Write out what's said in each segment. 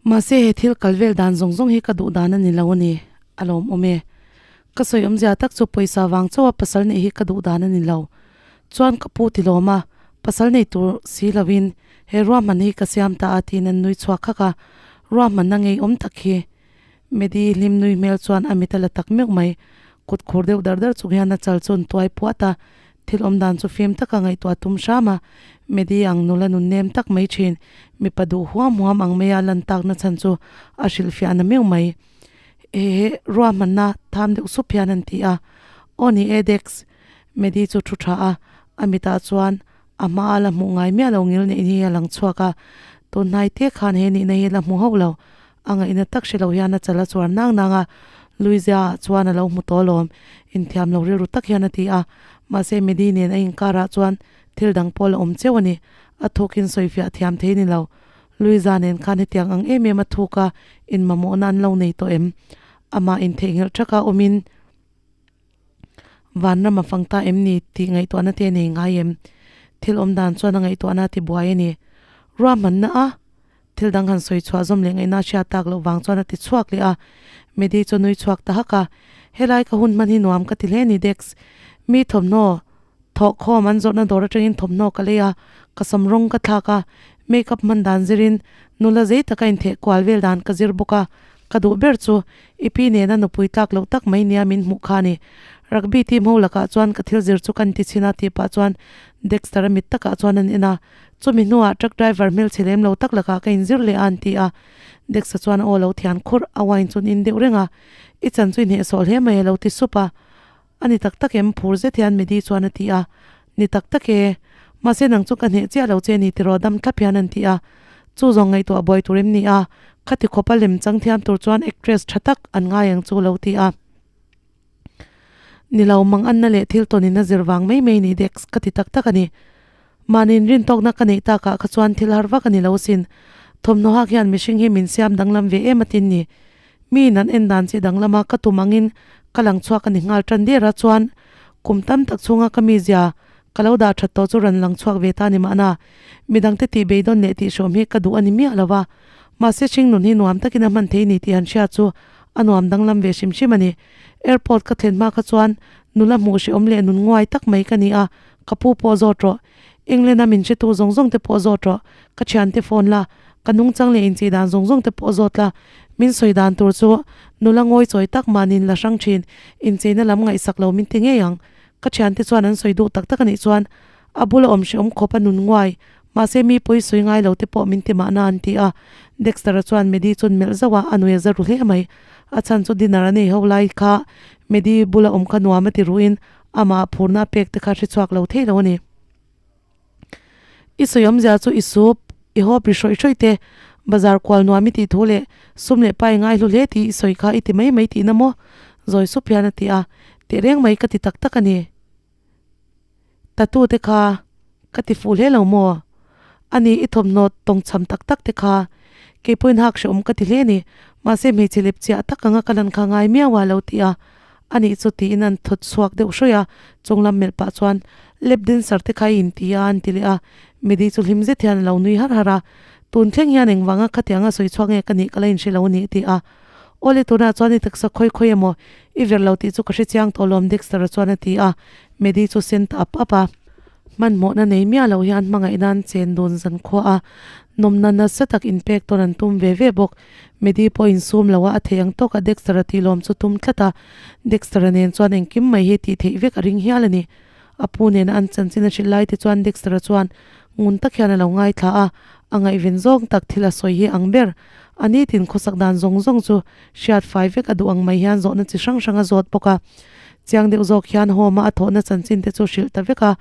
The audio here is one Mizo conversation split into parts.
Mahse he thil kal vel dan zawng zawng hi ka duh dan a ni lo a ni, a lawmawm e. Ka sawi awmzia tak chu pawisa vang chauha pasal neih hi ka duh dan a ni lo. Chuan ka pu ti lawm a, pasal nei tur si lovin he ruahman hi ka siam ta a tiin an nui chhuak khak a, ruahmanna ngeiawm tak hi Medi hlim nui hmel chuan a mit a la tak meuh mai. Kut khur deuh dar dar chung hian a chal chu an tuai puat a, thil awm dan chu fim taka ngaihtuah tum hram a. Medi ang nula nun nem tak mai thin, mipa duh huam huam ang maia lan takna chhan chu a hrilhfiah na meuh mai. He ruahmanna tham deuh sup hian an ti a, Aw ni e Dex. Medi chu thu tha a, a mitah chuan a hma a la hmuh ngai miah lo ngil neih hi a lang chhuak a, tun hnai te khan he nihna hi la hmu hauh lo. A ngaihna tak hre lo hian a chal a chuar nang nang a, Luizia ah chuan a lo hmu tawh alawm, inthiam lo rilru tak hian a ti a, mahse Medi nen a inkarah chuan thil dang pawh la awm cheu a ni, a thukin sawifiah thiam thei ni lo. Luiza nen khan hetiang ang em em a thuk a, inmamawhna an lo nei tawh em? Amah intheihnghilh thaka awmin vanram a fang ta em ni tih ngaihtuahna te a nei ngai em? Thil awm dan chuan a ngaihtuahna a tibuai a ni. Ruahmanna a Thil dang han sawi chhuah zawm leh ngaihna hriat tak loh vang chuan a ti chhuak leh a, Medi chu nui chhuak ta hak a, Helai ka hun hman hi nuam ka ti hle ni Dex. Mi thawmhnaw thawh khawm an zawrhna dawr atangin thawmhnaw ka lei a, ka sam rawng ka thlak a, makeup hman dan zirin nula zei taka intheh kual vel dan ka zir bawk a, ka duh ber chu i pi nena nupui tlak loh tak mai nia min hmuh kha a ni. Rugby team ho lakah chuan ka thil zir chu ka inti chhin a tih pah chuan Dexter-a mit takah chuan an en a, Chumi hnuah truck driver hmelchhe lem lo tak lakah ka inzir leh a an ti a. Dexa chuan a aw lo thian khurh, a wine chu an in deuh reng a. I chan chu i hnehsawh hle mai a lo ti sup a. A ni tak tak em? Phur zet hian Medi chuan a ti a. Ni tak tak e. Mahse nang chu ka hneh chiah lo che ni tiraw dam thlap hian an ti a. Chu zawng ngaihtuah buai tur em ni a? Khati khawpa lem chang thiam tur chuan actress tha tak an ngai ang chu lo ti a. Ni lo, mang anna leh thil tawn in a zir vang mai mai ni Dex ka ti tak tak a ni. Mahni inrintawkna ka neih takah kha chuan thil har vak a ni lo sin. Thawmhnaw hak hian mihring hi min siam danglam ve em atin ni. Mi in an en dan chi danglama ka tum angin ka lang chhuak a ni nghal tan der a chuan kum tam tak chhunga ka mizia ka lo dah that tawh chu rawn lang chhuak ve ta ni mahna. Midangte tih beidawn leh tih hrawm hi ka duh a ni miah lo va. Mahse hringnun hi nuam takin a hman thei ni tih han hria chu a nuam danglam ve hrim hrim a ni. Airport ka thlen hma kha chuan nula hmuh hrehawm leh nun nguai tak mai ka ni a, ka pu pawh zawt rawh. England a min hretu zawng zawng te pawh zawt rawh. Ka thiante phone la, ka nungchang leh inchei dan zawng zawng te pawh zawt la. Min sawi dan tur chu nula ngawi chawi tak mahni la hrang thin, incheina lam ngaihsak lo min ti ngei ang. Ka thiante chuan an sawi duh tak tak a nih chuan a bula awm hrehawm khawp a nun nguai, mahse mi pawi sawi ngai lo te pawh min ti mahna an ti a. Dexter-a chuan Medi chuan melh zauh a, a nui a za ru hle mai. A chhan chu dinner a nei ho lai kha Medi bula awm kha nuam a ti ruhin amah phurna a pek te kha hre chhuak lo thei lo a ni. I sawi awmzia chu i sup, i hawp ri hrawih hrawih te, bazar kual nuam i tih thu leh sum leh pa i ngaihlu hle tih i sawi kha i ti mai mai tihna maw? Zawi sup hian a ti a, Tehreng mai ka ti tak tak a ni. Tattoo te kha ka ti fuh hle lo maw? Ani i thawmhnaw tawngchham tak tak te kha keipawhin hak hrehawm ka ti hle ni. Mahse hmeichhe lep chiah tak anga ka lan kha ngai miau a lo ti a. Ani chu tiin an thawt chhuak deuh hrawih a, chunglam melh pah chuan lap dancer te kha i inti a an ti leh a. Medi chu hlim zet hian a lo nui har har a. Tun thleng hian engvanga khatianga sawi chhuak nge ka nih ka la inhre lo a ni a ti a. Awle tunah chuan i taksa khawi khawi emaw i ver lo tih chu ka hre chiang tawh lawm Dexter-a chuan a ti a, Medi chu sen ta ap ap a. Hmanhmawhna nei miah loh hian hmangaih nan chen dun zan khua a, nawmna nasa tak inpek tawn an tum ve ve bawk. Medi pawh insum lo a, a theih ang tawka Dexter-a tih lawm chu tum tlat a, Dexter-a nen chuan engkim mai hi tih theih vek a ring hial a ni. A pu nena an chanchin a hrilh lai te chuan Dexter-a chuan ngun tak hian a lo ngaithla a, a ngaihven zawng tak thil a sawi hi ang ber. A nitin khawsak dan zawng zawng chu hriat fai vek a duh ang mai hian zawhna chi hrang hrang a zawt bawk a. Chiang deuh zawk hian home-a a thawhna chanchin te chu hrilh ta vek a,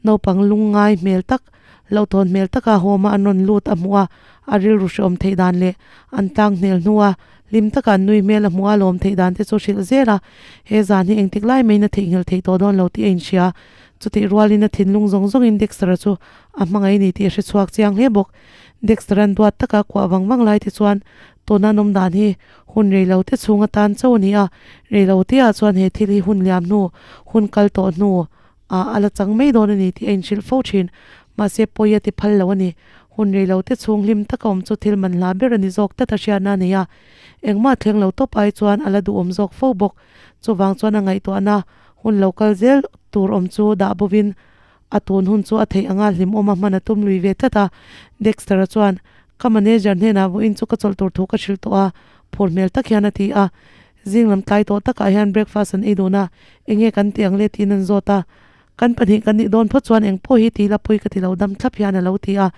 naupang lungngai hmel tak, hlauhthawn hmel taka home-a an rawn lut a hmuh a, a rilru hreawm theih dan leh an tlang hnel hnua hlim taka an nui hmel a hmuh a lawm theih dan te chu hrilh zel a, he zan hi engtik lai maiin a theihnghilh theih tawh dawn lo tih a inhria. Chutih rualin a thinlung zawng zawngin Dexter-a chu a hmangaih ni tih a hre chhuak chiang hle bawk. Dexter-a'n duat taka kuah vang vang lai te chuan tuna an awm dan hi hun reilo te chhung atan cho a ni a, reilo te ah chuan he thil hi hun liam hnu, hun kal tawh hnu ah a la chang mai dawn a ni tih a inhrilh fo thin. Mahse pawi a ti phal lo a ni. Hun rei lo te chhung hlim taka awm chu thil man hla ber a ni zawk tlat a hriatna a nei a. Engmah thleng lo tawp ai chuan a la duhawm zawk fo bawk. Chuvang chuan a ngaihtuahna hun lo kal zel tur awm chu dah bovin a tun hun chu a theih anga hlimawm a hman a tum lui ve tlat a. Dexter-a chuan, Ka manager hnenah vawiin chu ka chawlh tur thu ka hrilh tawh a, phur hmel tak hian a ti a. Zing lam tlai tawh takah hian breakfast an ei dun a, enge kan ti ang le tiin an zawt a. Kan pahnih kan nih dawn phawt chuan eng pawh hi ti la pui ka ti lo dam thlap hian a lo ti a.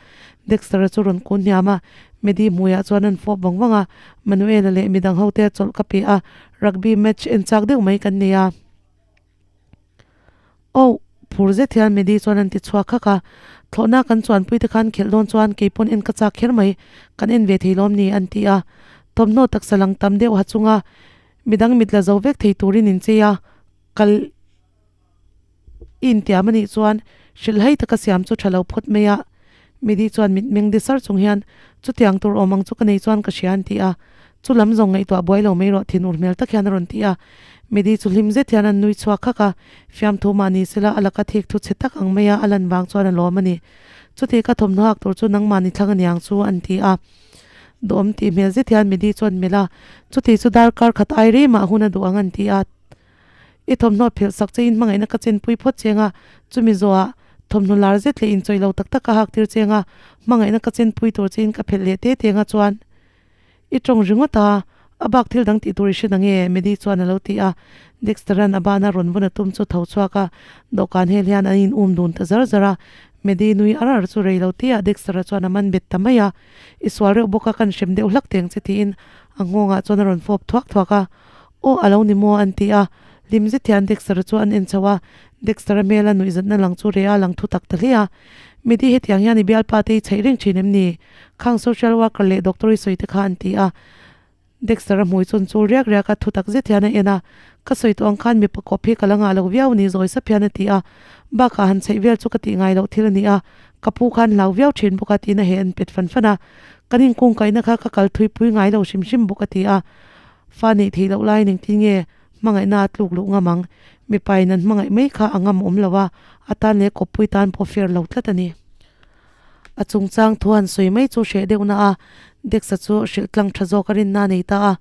Dexter-a chu rawn kun hniam a, Medi hmuiah chuan an fawp vang vang a, Manuel-a leh midang ho te chawlh ka pe a, rugby match en chak deuh mai kan nei a. Oh! Phur zet hian Medi chuan an ti chhuak khak a, Thlawhna kan chuanpui te khan khelh dawn chuan kei pawn en ka chak kher mai, kan en ve thei lawm ni an ti a. Thawmhnaw taksa lang tam deuh ha chunga midang mit la zo vek thei turin inchei a, kal. I intiam a nih chuan hrilhhai taka siam chu tha lo phawt mai a. Midi chuan mit meng de sar chung hian, Chutiang tur awm ang chu ka nei chuan ka hria an ti a. Chu lam zawng ngaihtuah buai lo mai rawh thinur hmel tak hian a rawn ti a. Midi chu hlim zet hian an nui chhuak khak a, fiamthu mah ni sela a laka thik thu chhe tak ang mai a a lan vang chuan a lawm a ni. Chuti ka thawmhnaw hak tur chu nangmah ni thlang aniang chu an ti a. Duhawm tih hmel zet hian Midi chuan melh a, Chuti chu darkar khat ai rei mah hun a duh ang an ti a. I thawmhnaw phelh sak che in hmangaihna ka chenpui phawt cheng a, chumi zawhah thawmhnaw lar zet leh inchawih lo tak tak ka hak tir cheng a, hmangaihna ka chenpui tur che in ka phelh leh te teng a chuan i tawng ringawt a, a bak thil dang tih tur i hre na nge? Medi chuan a lo ti a, Dexter-a'n a bana rawn vawn a tum chu tho chhuak a, dawhkan hel hian an in um dun ta zar zar a, Medi nui ar ar chu rei lo te ah Dexter-a chuan a man bet ta mai a, I sual reuh bawk a kan hrem deuh hlak teng che tiin a nghawngah chuan a rawn fawp thuak thuak a. Aw a lo ni maw an ti a, hlim zet hian Dexter-a chu an en chho a, Dexter-a hmela nuihzatna lang chu reh a lang thu tak ta hle a. Midi hetiang hian i bialpa te i chheih reng thin em ni? Khang social worker leh doctor i sawi te kha an ti a. Dexter-a hmui chuan chul riak riak a, thu tak zet hian a en a, Ka sawi tawh ang khan mipa kawp hi ka la ngah lo viau ni zawi sap hian a ti a, bakah han chheih vel chu ka tih ngai loh thil a ni a, ka pu khan hlau viau thin bawk a tiin a heh an pet fan fan a, kan inkungkaihna kha ka kal thui pui ngai lo hrim hrim bawk a ti a. Fa neih theih loh laiin engtin nge hmangaihna a tluk luh ngam ang? Mipain an hmangaih mai kha a ngam awm lo a, a tan leh kawppui tan pawh fair lo tlat a ni. A chungchang thu han sawi mai chu hreh deuh na a, Dexa chu hrilh tlang tha zawk a rinna a nei ta a,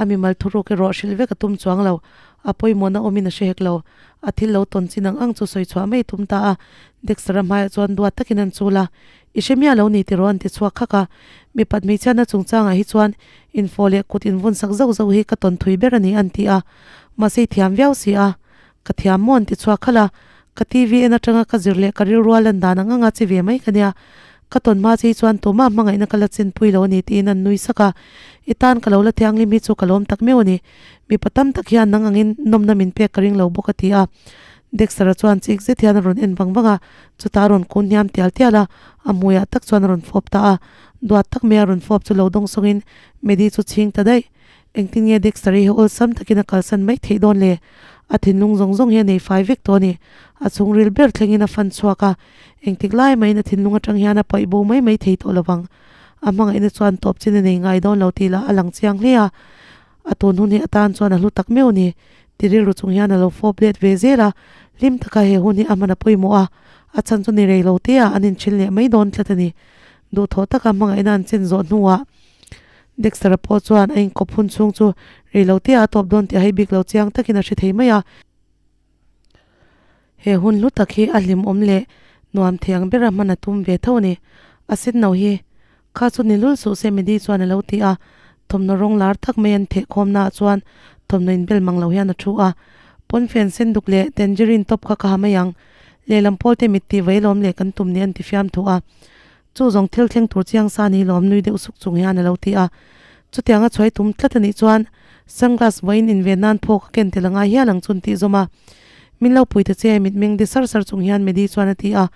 a mimal thuruk erawh hrilh vek a tum chuang lo, a pawimawhna awmin a hre hek lo. A thil lo tawn chin ang ang chu sawi chhuah mai a tum ta a, Dexter-a hmaiah chuan duat takin an chul a, I hre miah lo ni tiraw an ti chhuak khak a, mipat hmeichhiatna chungchangah hi chuan info leh kut invun sak zauh zauh hi ka tawn thui ber a ni an ti a, mahse i thiam viau si a, ka thiam maw an ti chhuak khalh a, ka TV en atanga ka zir leh ka rilru a lan dan ang anga chi ve mai ka nia, ka tawn hma che hi chuan tumah hmangaihna ka la chenpui lo a ni tiin an nui sak a, i tan ka lo la thianghlim hi chu ka lawm tak meuh a ni, mipa tam tak hian nang angin nawmna min pek ka ring lo bawk a ti a, Dexter-a chuan chik zet hian a rawn en vang vang a, chutah a rawn kun hniam tial tial a, a hmuiah tak chuan a rawn fawp ta a. Duat tak mai a rawn fawp chu lo dawng sawngin Medi chu chhing ta daih. Engtin nge Dexter-i hi awlsam takin a kalsan mai theih dawn le? A thinlung zawng zawng hi a nei fai vek tawh a ni. A chhungril ber thlengin a fan chhuak a, engtik lai maiin a thinlung atang hian a paih bo mai mai thei tawh lovang. A hmangaihna chuan tawp chin a nei ngai dawn lo tih lah a lang chiang hle a. A tun hun hi atan chuan a hlu tak meuh a ni. Ti rilru chung hian a lo fawp let ve zel a, hlim taka he hun hi a hman a pawimawh a, a chhan chu ni rei lo te ah an inchhin leh mai dawn tlat a ni. Duhthawh taka hmangaihna an chen zawh hnuah Dexter-a pawh chuan a inkawp hun chhung chu rei lo te ah a tawp dawn tih a hei bik lo chiang takin a hre thei mai a. He hun hlu tak hi a hlimawm leh nuam thei ang bera hman a tum ve tho a ni. A sen no hi kha chu ni lul suh se Medi chuan a lo ti a, thawmhnaw rawng lar tak mai an theh khawmna ah chuan thawmhnaw inbel mang lo hian a thu a. Pawnfen sen duk leh tangerine top kha ka ha mai ang. Lehlam pawl te mit tih vei lawm leh kan tum ni an ti fiam thu a. Chu zawng thil thleng tur chiang sa ni lawm nui deuh suk chung hian a lo ti a. Chutianga chhuai tum tlat a nih chuan sunglass vawiin inven nan phaw ka ken tel a ngai hial ang chu an tih zawm a. Min lo pui ta che mitmeng de sar sar chung hian Medi chuan a ti a.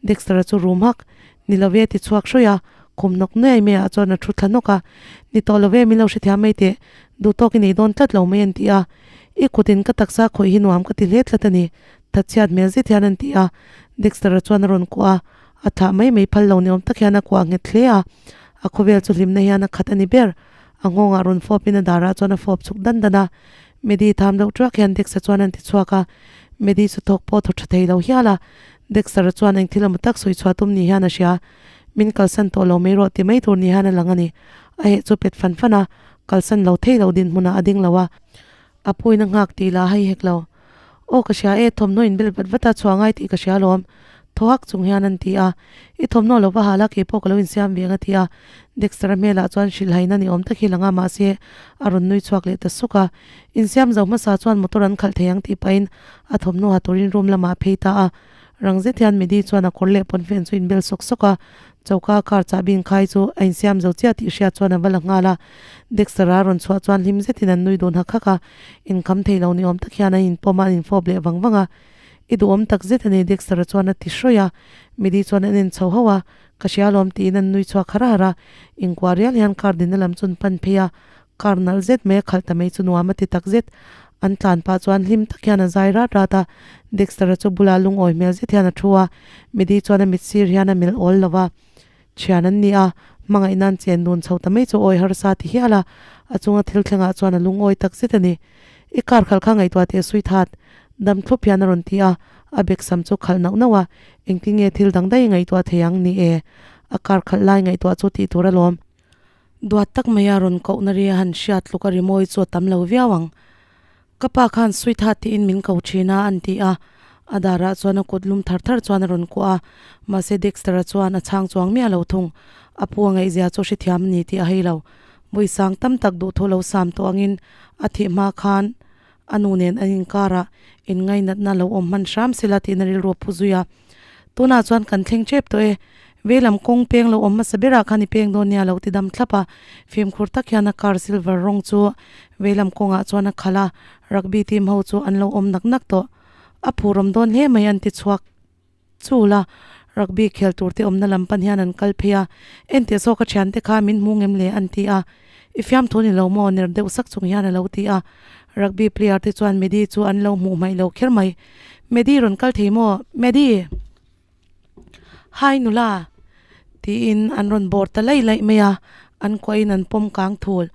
Dexter-a chu rum hak, Ni lo ve ti chhuak hruai a, khum nawk nuai mai ah chuan a thu thla nawk a. Ni tawh lo ve min lo hrethiam mai teh, duh tawk i nei dawn tlat lo mai an ti a. I kutin ka taksa khawih hi nuam ka ti hle tlat a ni, thatchhiat hmel zet hian an ti a. Dexter-a chuan a rawn kuah a. A thlah mai mai phal lo ni awm tak hian a kuah nghet hle a, a khawvel chu hlimna hian a khat a ni ber. A nghawngah rawn fawpin a darah chuan a fawp chhuk dan dan a. Medi tham deuh tuak hian Dexter chuan an ti chhuak a, Medi chu thawk pawh thaw tha thei lo hial a. Dexter-a chuan eng thil emaw tak sawi chhuah tum ni hian a hria. Min kalsan tawh lo mai rawh ti mai tur ni hian a lang a ni. A heh chu pet fan fan a, kalsan lo thei lo dinhmunah a ding lo a. A puina nghak tih lah hei hek lo. Aw ka hria e, thawmhnaw in bel vat vat a chhuah ngai tih ka hria alawm. Thaw hak chung hian an ti a. I thawmhnaw lo va hal a, keipawh ka lo insiam ve ang a ti a. Dexter-a hmelah chuan hrilhhaina ni awm tak hi lang a, mahse a rawn nui chhuak leh ta suk a. Insiam zo hmasa chuan motor an khalh thei ang tih pahin a thawmhnaw ha turin room lamah a phei ta a. Rang zet hian Medi chuan a kawr leh pawnfen chu inbel sawk sawk a, choka car chahbi inkhai chu a insiam zo chiah tih hriat chuan a va la nghal a. Dexter-a rawn chhuah chuan hlim zetin an nui dun hak hak a, inkham thei lo ni awm tak hian an inpawm a, an infawp leh vang vang a. I duhawm tak zet a ni Dexter-a chuan a ti hrawih a. Medi chuan an en chho hauh a, Ka hria alawm tiin an nui chhuak har har a. Inkuah rial hian car dinna lam chu an pan phei a, Car nalh zet mai a khalh ta mai chu nuam a ti tak zet. An tlan pah chuan hlim tak hian a zai rat rat a, Dexter-a chu bulah lungawi hmel zet hian a thu a, Midi chuan a mit sir hian a melh awl lo va. Thian an ni a, hmangaih nan chen dun chho ta mai chu awi harsa ti hial a, a chunga thil thlengah chuan a lungawi tak zet a ni. I car khalh kha ngaihtuah teh Sweetheart, dam thlup hian a rawn ti a, a bag sam chu khalh nauh nauh a, engtin nge thil dang daih i ngaihtuah thei ang ni e, a car khalh lai ngaihtuah chu tih tur alawm. Duat tak mai a rawn kohna ri a han hriat tluk a rimawi chu a tam lo viau ang. Ka pa khan Sweetheart tiin min ko thin a, an ti a. A darah chuan a kut lum thar thar chuan a rawn kuah a, mahse Dexter-a chuan a chhang chuang miah lo thung. A pu a ngaihzia chu hrethiam a ni tih a hei lo. Vawisang tam tak duhthu lo sam tawh angin a thih hma khan a nu nen an inkarah inngainatna lo awm hman hram sela tiin a rilru a phu zui a. Tunah chuan kan thleng tep tawh e. Veilam kawng peng lo awm hmasa berah khan i peng dawn nia lo ti dam thlap a. Fimkhur tak hian a car silver rawng chu veilam kawngah chuan a khalh a, rugby team ho chu an lo awm nak nak tawh. A phur awm dawn hle mai an ti chhuak chul a. Rugby khel tur te awmna lam pan hian an kal phei a, Enteh saw ka thiante kha min hmu ngem le an ti a. I fiamthu ni lo maw ner deuh sak chung hian a lo ti a. Rugby player te chuan Medi chu an lo hmuh hmaih lo kher mai. Medi rawn kal thei maw? Medi! Hai nula! Tiin an rawn bawr ta laih laih mai a, an kuahin an pawm kang thul.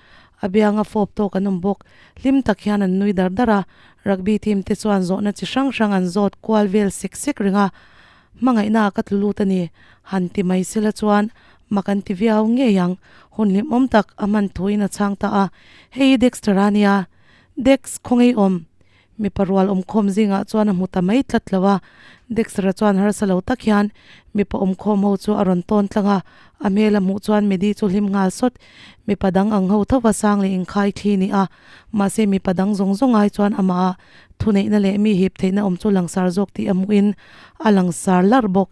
A bianga fawp tawk an awm bawk. Hlim tak hian an nui dar dar a, rugby team te chuan zawhna chi hrang hrang an zawt kual vel sek sek reng a. Hmangaihna ah ka tlu lut a ni, han ti mai sela chuan mak an ti viau ngei ang. Hun hlimawm tak a hman thuin a chhang ta a, Hei hi Dexter a nia. Dex, khawngaih awm. Mipa rual awmkhawm zingah chuan a hmu ta mai tlat lo a, Dexter-a chuan harsa lo tak hian mipa awmkhawm ho chu a rawn tawn tlang a, a hmel a hmuh chuan Medi chu hlim nghal sawt. Mipa dang ang ho tho va sang leh inkhai thli ni a, mahse mipa dang zawng zawng ai chuan amah thuneihna leh mi hip theihna awm chu langsar zawk tih a hmuhin a langsar larh bawk.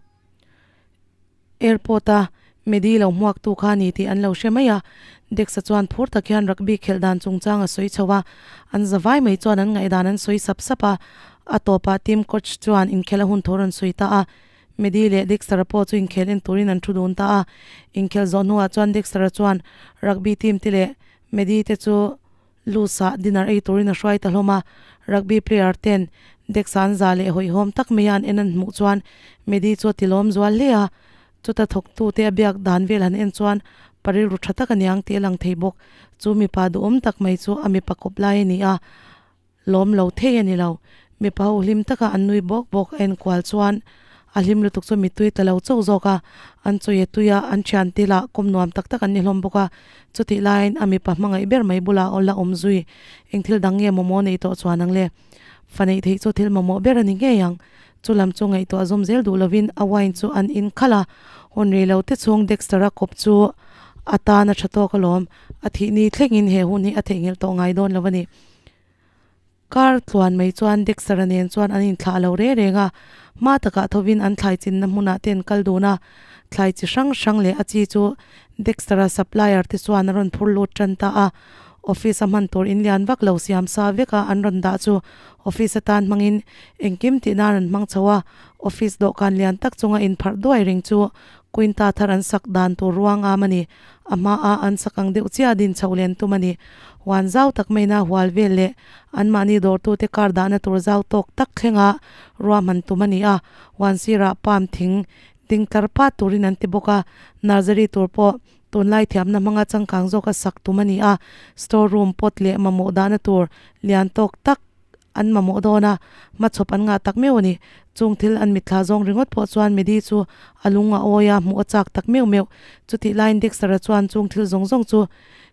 Airport a Medi lo hmuak tu kha a ni tih an lo hre mai a, Dex-a chuan phur tak hian rugby khelh dan chungchang a sawi chho a, an zavai mai chuan an ngaihdan an sawi sap sap a, a tawpah team coach chuan inkhel a hun thu a rawn sawi ta a, Medi leh Dexter-a pawh chu inkhel en turin an thu dun ta a, inkhel zawh hnuah chuan Dexter-a chuan rugby team te leh Medi te chu Lusa dinner ei turin a hruai ta hlawm a, rugby player ten Dex-a an za leh hawihhawm tak mai a an en an hmuh chuan Medi chu a tilawm zual hle a, chuta thawktute a biak dan vel han en chuan pa rilru tha tak a niang tih a lang thei bawk. Chu mipa duhawm tak mai chu a mipa kawp lai a ni a, lawm lo thei a ni lo. Mipa ho hlim taka an nui bawk bawk a enkual chuan a hlim lutuk chu mittui ta lo chauh zawk a, an chawi a tui a, an thian te lah kawm nuam tak tak an ni hlawm bawk a, chutih laiin a mipa hmangaih ber mai bulah aw la awm zui, eng thil dang nge mamawh neih tawh chuan ang le? Fa neih theih chu thil mamawh ber a ni ngei ang, chu lam chu ngaihtuah zawm zel duh lovin a wine chu an in khalh a, hun rei lo te chhung Dexter-a kawp chu a tan a tha tawk alawm, a thih ni thlengin he hun hi a theihnghilh tawh ngai dawn lo a ni. Kar tluan mai chuan Dexter-a nen chuan an inthlah lo reng reng a, hma takah thovin an thlai chinna hmunah te an kal dun a, thlai chi hrang hrang leh a chi chu Dexter-a supplier te chuan a rawn phur lut tan ta a, office a hman tur inlian vak lo siam sa veka an rawn dah chu office atan hmangin engkim tih nan an hmang chho a, office dawhkan lian tak chunga inpharh duai reng chu Quinta thar an sak dan tur ruang am a ni. A hmaah an sak ang deuh chiah din chhoh len tum a ni. Huan zau tak maina hual vel leh anmahni dawrtute kar dahna tur zau tawk tak thlenga ruahman tum a ni a. Huan sirah palm thing ding tlar pat turin an ti bawk a. Nursery tur pawh tunlai thiamna hmanga changkang zawka sak tum a ni a. Store room pot leh mamawh dahna tur lian tawk tak. An mamawh dawn a, hmachhawp an ngah tak meuh a ni. Chung thil an mitthla zawng ringawt pawh chuan Medi chu a lung a awi a, hmuh a chak tak meuh meuh. Chutih laiin Dexter-a chuan chung thil zawng zawng chu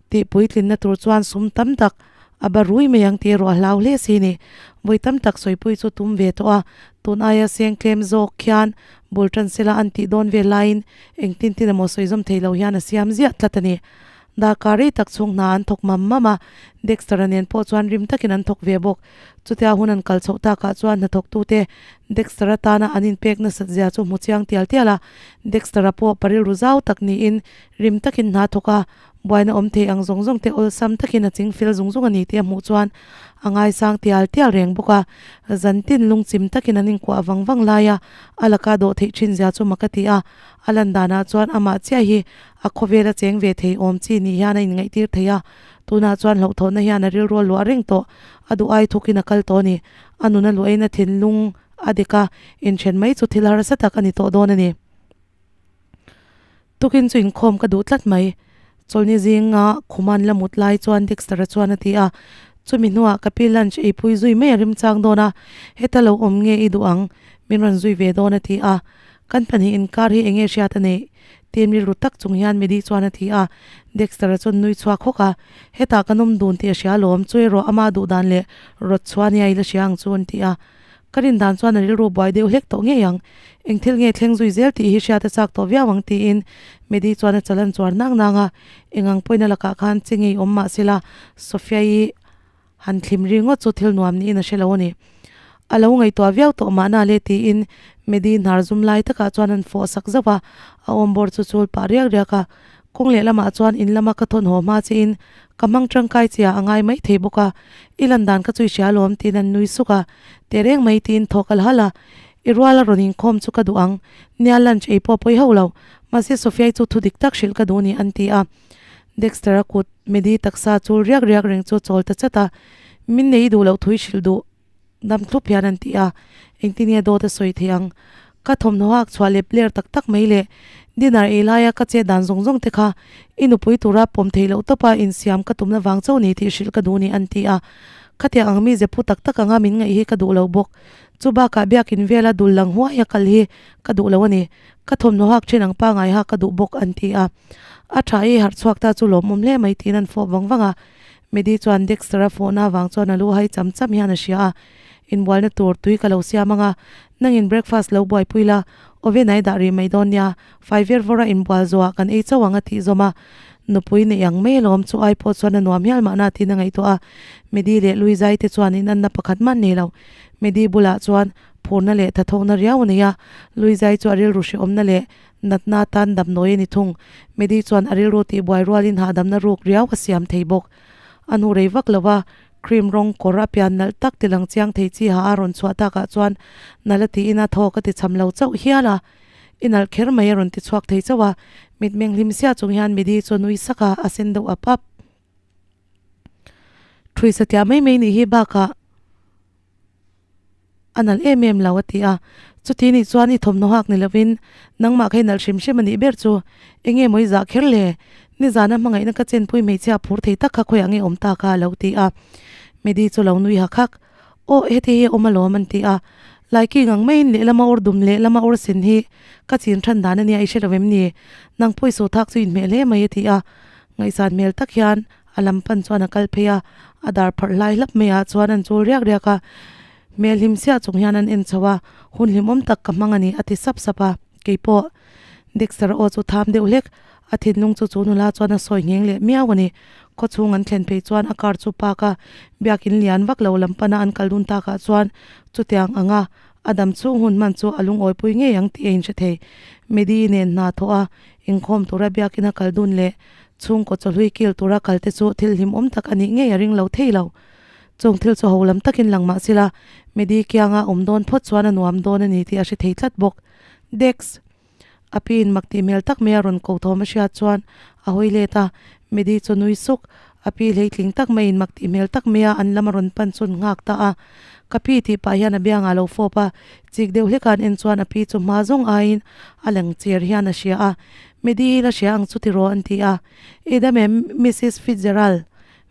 tih puitlinna tur chuan sum tam tak a ba rui mai ang tih erawh a hlau hle si ni. Vawi tam tak sawipui chu tum ve tawh a, tun aia seng tlem zawk khian bul tan sela an tih dawn vel laiin engtin tin emaw sawi zawm thei lo hian a siam ziah tlat a ni. Darkar rei tak chhung hna an thawk mam mam a, Dexter-a nen pawh chuan rim takin an thawk ve bawk. Chutia hun an kal chhoh takah chuan hnathawktute Dexter-a tana an inpek nasat zia chu hmu chiang tial tial a, Dexter-a pawh parilru zau tak niin rim takin hna thawk a, buaina awm thei ang zawng zawng te awlsam takin a ching fel zung zung a ni tih a hmuh chuan a ngaisang tial tial reng bawk a. Zantin lungchim takin an inkuah vang vang lai a, a laka dawh theih thin zia chu mak a ti a, a lan danah chuan amah chiah hi A khawvela cheng ve thei awm chi nih hian a inngaihtir thei a, tunah chuan hlauhthawhna hian a rilru a luah reng tawh, a duh ai thukin a kal tawh a ni. A nun a luahin a thinlung a dek a, inthen mai chu thil harsa tak a ni tawh dawn a ni. Tukin chu inkhawm ka duh tlat mai. Chawlhni zinga khuman la mut lai chuan Dexter-a chuan a ti a, chumi hnuah ka pi lunch eipui zui mai a rimchang dawn a, heta lo awm nge i duh ang, min rawn zui ve dawn a ti a. Kan pahnih inkar hi enge hriat a neih? Tim rilru tak chung hian Medi chuan a ti a. Dexter-a chuan nui chhuak hawk a, Hetah kan awm dun tih a hria alawm, chu erawh ama duh dan leh rawt chhuah nia i la hria ang chu an ti a. Ka rin dan chuan a rilru buai deuh hlek tawh ngei ang. Eng thil nge thleng zui zel tih hi hriat a chak tawh viau ang tiin Medi chuan a chal an chuar nang nang a. Eng ang pawhin a lakah khan chi ngei awm mah sela Sophia-i Han thlim ri ngawt chu thil nuam niin a hre lo a ni. A lo ngaihtuah viau tawh mahna le tiin Medi hnar zum lai takah chuan an fawh sak zauh a, a awm bawr chu chul pah riak riak a. Kawng lehlamah chuan in lama ka thawn haw hma chiin ka hmang tangkai chiah a ngai mai thei bawk a, i lan dan ka chui hria alawm tiin an nui suk a. Tehreng mai tiin thaw kal halh a, I ruala rawn inkhawm chu ka duh ang, nia lunch ei pawh pawi hauh lo, mahse Sophia-i chu thu dik tak hrilh ka duh ni an ti a. Dexter-a kut Medi taksa chul riak riak reng chu chawl ta chat a, min nei duh loh thui hrilh duh dam thlup hian an ti a, engtin nge dawt a sawi thei ang? Ka thawmhnaw hak chhuah lep ler tak tak mai le, dinner ei laia ka chet dan zawng zawng te kha i nupui tura pawm theih loh tawpa insiam ka tumna vang chauh ni tih hrilh ka duh ni an ti a, khatiang ang mi zephu tak tak anga min ngaih hi ka duh lo bawk, chu bakah biakin vela dul lang huaia kal hi ka duh lo a ni, ka thawmhnaw hak thin ang pangai ha ka duh bawk an ti a. A tha i harh chhuak ta chu lawmawm hle mai tiin an fawp vang vang a. Medi chuan Dexter-a fawhna avang chuan a lu hai cham cham hian a hria a. Inbualna tur tui ka lo siam ang a, nangin breakfast lo buaipui la, oven ah i dah rih mai dawn nia, fai ver vawra inbual zawhah kan ei chauh ang a tih zawm a. Nupui neih ang mai alawm chu ai pawh chuan a nuam hial mahna tiin a ngaihtuah a. Medi leh Luizai te chuan inanna pakhat mah an nei lo. Medi bulah chuan phurna leh thathawkna riau a nei a, Luizai chu a rilru hrehawmna leh Natna tan damnawi a ni thung. Medi chuan a rilru tihbuai rualin hahdamna ruk riau a siam thei bawk. A hnu rei vak lo a, cream rawng kawr a pian nalh tak tilang chiang thei chi ha a rawn chhuah takah chuan nalh a tiin a thaw ka ti cham lo chauh hial a. I nalh kher mai a rawn ti chhuak thei chauh a, mitmeng hlim sia chung hian Medi chu a nui sak a, a sen deuh ap ap. Ṭhui satliah mai mai nih hi bakah. A nalh em em lo a ti a, chuti nih chuan i thawmhnaw hak ni lovin nangmah kha i nalh hrim hrim a nih ber chu eng nge maw i zah kher le? Nizana hmangaihna ka chenpui hmeichhia phur thei tak kha khawiah nge awm ta kha a lo ti a. Medi chu lo nui hak hak, Aw heti hi a awm alawm an ti a, Laiking ang maiin lehlama awr dum lehlama awr sen hi ka chin than dan a nia i hre lo em ni? Nang pawh i sawthak chu inhmeh hle mai a ti a, ngaihsan hmel tak hian A lam pan chuan a kal phei a, a dar pharh hlai hlap mai ah chuan an chul riak riak a, hmel hlim siah chung hian an en chho a, hun hlimawm tak ka hmang a ni a ti sap sap a, keipawh Dexter aw chu tham deuh hlek, a thinlung chu chu nula chuan a sawi ngheng leh miau a ni, khawchhung an thlen phei chuan a car chu park a, biakin lian vak lo lam pana an kal dun takah chuan chutiang anga a dam chhung hun hman chu a lungawipui ngei ang tih a inhre thei, Medi nen hna thawh a inkhawm tura biakin a kal dun leh Chhungkaw chawhlui kil tura kal te chu thil hlimawm tak a nih ngei a ring lo thei lo. Chung thil chu ho lam takin lang mah sila, Medi kianga awm dawn phawt chuan a nuam dawn a ni tih a hre thei tlat bawk. Dex! A pi in mak tih hmel tak mai a rawn ko thawm a hriat chuan a hawi let a, Medi chu nui suk. A pi hleitling tak maiin mak tih hmel tak mai a an lam a rawn pan chun nghak ta a. Ka pi tih pah hian a biangah a lo fawp a, chik deuh hlek a an en chuan a pi chu hma zawng aiin a lang cher hian a hria a. Medi la hria ang chu tiraw an ti a, I dam em Missis Fitzgerald?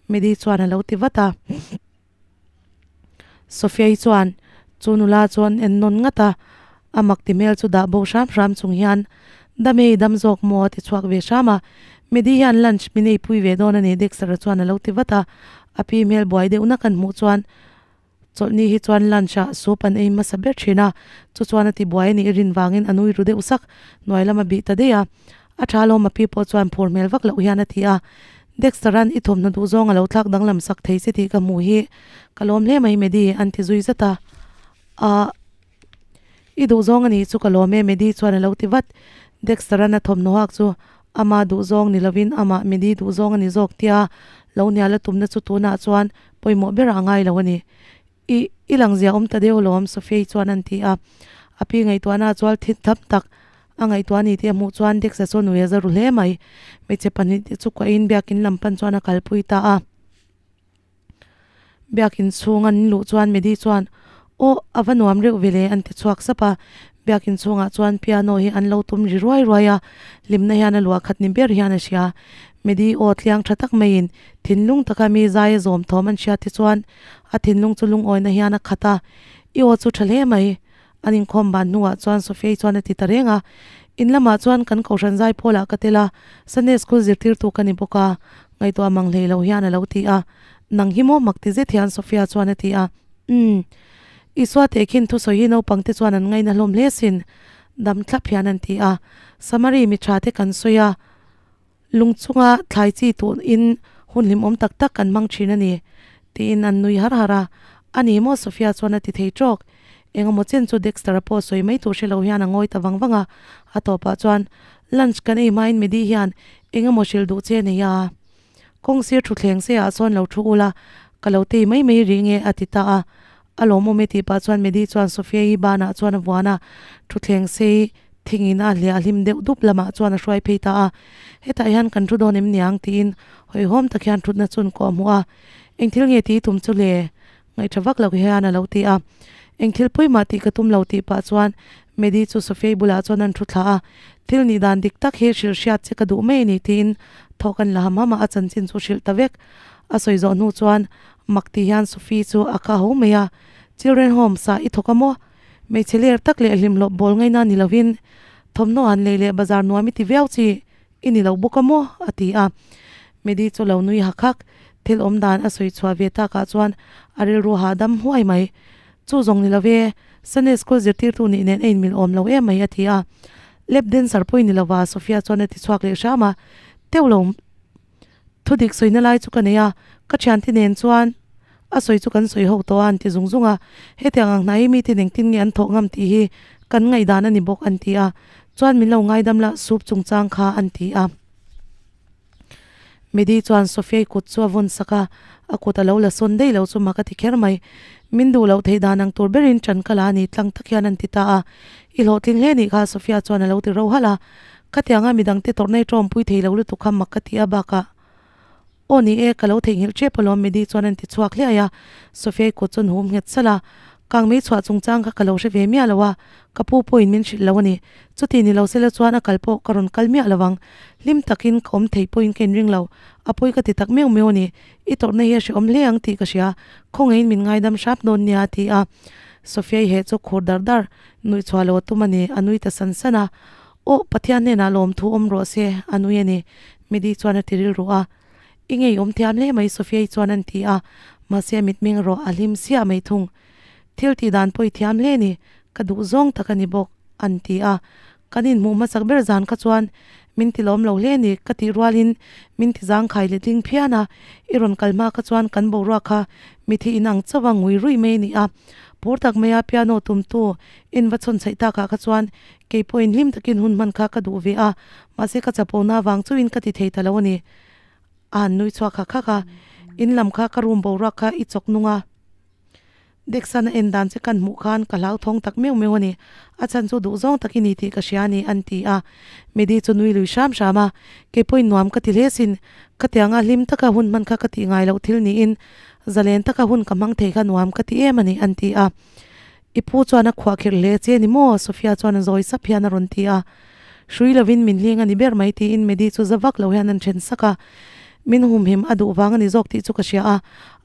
Medi chuan a lo ti vat a. Sophia-i chuan chu nula chu an en nawn ngat a, a mak ti hmel chu dah bo hram hram chung hian, Dam e, i dam zawk maw? a ti chhuak ve hram a. Medi hian lunch min eipui ve dawn a ni, Dexter-a chuan a lo ti vat a. A pi hmel buai deuh nak an hmuh chuan Chawlhni hi chuan lunch ah soup an ei hmasa ber thin a, chu chuan a ti buai a nih rin vangin a nui ru deuh sak, hnuai lam a bih ta daih a. A tha alawm a pi pawh chuan phur hmel vak loh hian a ti a. Dexter-a'n i thawmhnaw duh zawng a lo thlak danglam sak thei che tih ka hmuh hi ka lawm hle mai Medi an ti zui zat a. Ahh. I duh zawng a nih chu ka lawm e Medi chuan a lo ti vat. Dexter-a'n a thawmhnaw hak chu ama duh zawng ni lovin amah Medi duh zawng a ni zawk tia lo hnial a tumna chu tunah chuan pawimawh berah a ngai lo a ni. I, i lang zia awm ta deuh alawm, Sophia-i chuan an ti a. A pi ngaihtuahna a chual thit tham tak a ngaihtuah a ni tih a hmuh chuan Dex-a chu nui a za ru hle mai. Hmeichhe pahnih te chu kuahin biakin lam pan chuan a kalpui ta a. Biakin chhung an luh chuan Medi chuan, Aw, a va nuam reuh ve le, an ti chhuak sap a. Biakin chhungah chuan piano hi an lo tum ri ruai ruai a, hlimna hian a luah khat ni ber hian a hria. Medi aw tliang tha tak maiin thinlung taka mi zai a zawm thawm an hriat hi chuan a thinlung chu lungawina hian a khat a, I aw chu tha hle mai. An inkhawm ban hnuah chuan Sophia-i chuan a ti ta reng a, In lamah chuan kan kohhran zai pawlah ka tel a, Sunday school zirtirtu ka ni bawk a, ngaihtuah mang hlei lo hian a lo ti a. Nang hi maw mak ti zet hian Sophia chuan a ti a, Umm. Isua tehkhin thusawi hi naupang te chuan an ngaina hlawm hle sin, dam thlap hian an ti a. Samari mi tha te kan sawi a, lung chunga thlai chi tuhin hun hlimawm tak tak kan hmang thin a ni, tiin an nui har har a. A ni maw? Sophia chuan a ti thei tawk. Engemaw chen chu Dexter-a pawh sawi mai tur hre lo hian a ngawi ta vang vang a. A tawpah chuan, Lunch kan ei hmain Medi hian engemaw hrilh duh che a nei a. Kawng sir thutthleng se ah sawn lo thu ula, ka lo tei mai mai rih nge a ti ta a. A lawmawm e tih pah chuan Medi chuan Sophia-i banah chuan a vuan a, thutthleng sei thingin a hliah hlim deuh dup lamah chuan a hruai phei ta a. Hetah hian kan thu dawn em niang tiin hawihhawm tak hian thutna chun kawh a hmuh a. Eng thil nge tih i tum chu le? Ngaihṭha vak lo hian a lo ti a. Eng thil pawimah tih ka tum lo tih pah chuan Medi chu Sophia-i bulah chuan an thu thla a. Thil nih dan dik tak hi hrilh hriat che ka duh mai a ni tiin thawk an la ham ham a, a chanchin chu hrilh ta vek. A sawi zawh hnu chuan mak tih hian Sophie chu a kha ho mai a, Children Home sa i thawk a maw? Hmeichhe ler tak leh hlimhlawp bawl ngaina ni lovin thawmhnaw han lei leh bazar nuam i ti viau chi i ni lo bawk a maw? a ti a. Medi chu lo nui hak hak. Thil awm dan a sawi chhuah ve takah chuan a rilru hahdam huai mai. Chu zawng ni lo e, Sunday school zirtirtu nih nen a inmil awm lo em mai a ti a. Lap dancer pawh i ni lova Sophia chuan a ti chhuak leh hram a. Teuh lo thu dik sawina lai chu ka nei a, ka thiante nen chuan a sawi chu kan sawi ho tawh a an ti zung zung a. Hetiang ang hnai hi mite engtin nge an thawh ngam tih hi kan ngaihdan a ni bawk an ti a. Chuan min lo ngaidam la soup chungchang kha an ti a. Medi chuan Sophia-i kut chu a vawn sak a, a kut a lo la sawn daih lo chu mak a ti kher mai. Min duh loh theih dan ang tur berin ṭan ka la a ni tlang tak hian an ti ta a. I hlawhtling hle nih kha Sophia chuan a lo ti ro halh a. Khatianga midangte tawrhna i ṭawmpui thei lo lutuk kha mak ka ti a bakah Aw ni e, ka lo theihnghilh ṭep alawm Medi chuan an ti chhuak hliai a. Sophia-i kut chuan hum nghet salh a. Kang mei chhuah chungchang kha ka lo hre ve miah lo a, ka pu pawhin min hrilh lo a ni. Chuti ni lo sela chuan a kal pawh ka rawn kal miah lo ang. Hlim takin ka awm thei pawhin ka inring lo. A pawi ka ti tak meuh meuh a ni. I tawrhna hi a hrehawm hle ang tih ka hria. Khawngaihin min ngaidam hrap dawn nia a ti a. Sophia-i heh chu khur dar dar, nuih chhuah lo a tum a ni, a nui ta san san a. Aw, Pathian hnenah lawmthu awm rawh se, a nui a ni. Medi chuan a ti rilru a. I ngeiawm thiam hle mai Sophia-i chuan an ti a, mahse a mitmeng erawh a hlim siah mai thung. Thil tih dan pawh i thiam hle ni, ka duh zawng tak a ni bawk, an ti a. Kan inhmuh hmasak ber zan kha chuan min ti lawm lo hle ni, ka tih rualin min ti zangkhai leh ding phian a, i rawn kal hma kha chuan kan boruak kha mithi inang chauh a ngui ruih mai a ni a. Phur tak maia piano tumtu in va chhawn chhaih takah kha chuan kei pawhin hlim takin hun hman kha ka duh ve a, mahse ka chapona avang chauhin ka ti thei ta lo a ni. A han nui chhuak hak hak a, In lam kha ka room boruak kha i chawk nung a, Dexan a en dan che kan hmuh khan ka hlauthawng tak meuh meuh a ni, a chhan chu duh zawng tak i ni tih ka hria a ni, an ti a. Medi chu nui lui hram hram a, Kei pawhin nuam ka ti hle sin, ka tianga hlim taka hun hman kha ka tih ngai loh thil niin zalen taka hun ka hmang thei kha nuam ka ti em a ni, an ti a. I pu chuan a khuahkhirh hle che ni maw? Sophia chuan a zawi sap hian a rawn ti a. Hrui lovin min hling a ni ber mai tiin Medi chu za vak lo hian an then sak a. Min humhim a duh vang a ni zawk tih chu ka hria a,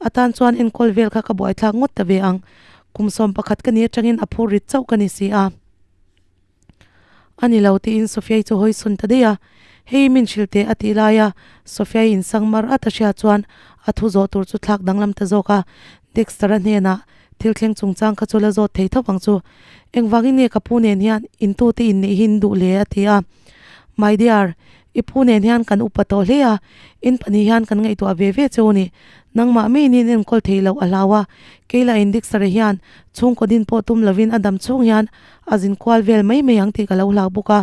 a tan chuan enkawl vel kha ka buaithlak ngawt ta ve ang. Kum 11 ka ni atangin a phur rit chauh ka ni si a. A ni lo tiin Sophia-i chu hawi sun ta daih a, Hei min hrilh teh a tih lai a, Sophia-i insang mar at a hria chuan a thu zawh tur chu thlak danglam ta zawk a, Dexter-a hnenah thil thleng chungchang kha chu la zawt thei tho ang chu. Engvangin nge ka pu nen hian intute inneih hi in duh le a ti a. My dear, i pu nen hian kan upa tawh hle a, in pahnih hian kan ngaihtuah ve ve cheu ni. Nangmah meiin in enkawl thei loh a hlau a, keila in Dixter-a hian chhungkaw din pawh tum lovin a dam chhung hian a zin kual vel mai mai ang tih ka lo hlau bawk a,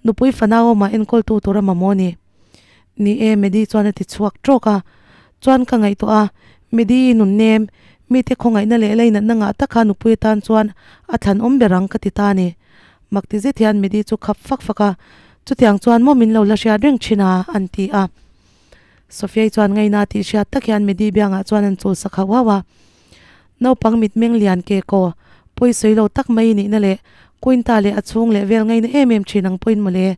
nupui fanau awmah enkawltu tur a mamawh ni. Ni e, Medi chuan a ti chhuak tawk a. Chuan ka ngaihtuah a, Medi i nun nem, mite khawngaihna leh leinatna ngah taka nupui atan chuan a thlan awm ber ang ka ti ta a ni. Mak ti zet hian Medi chu khap fak fak a, Chutiang chuan maw min lo la hriat reng thin a? an ti a. Sophia-i chuan ngaina tih hriat tak hian Medi biangah chuan an chul sak hauh hauh a. Naupang mitmeng lian ke kaw, pawi sawi lo tak mai nihna leh Quinta leh a chhung leh vel ngaina em em thin ang pawhin mawle.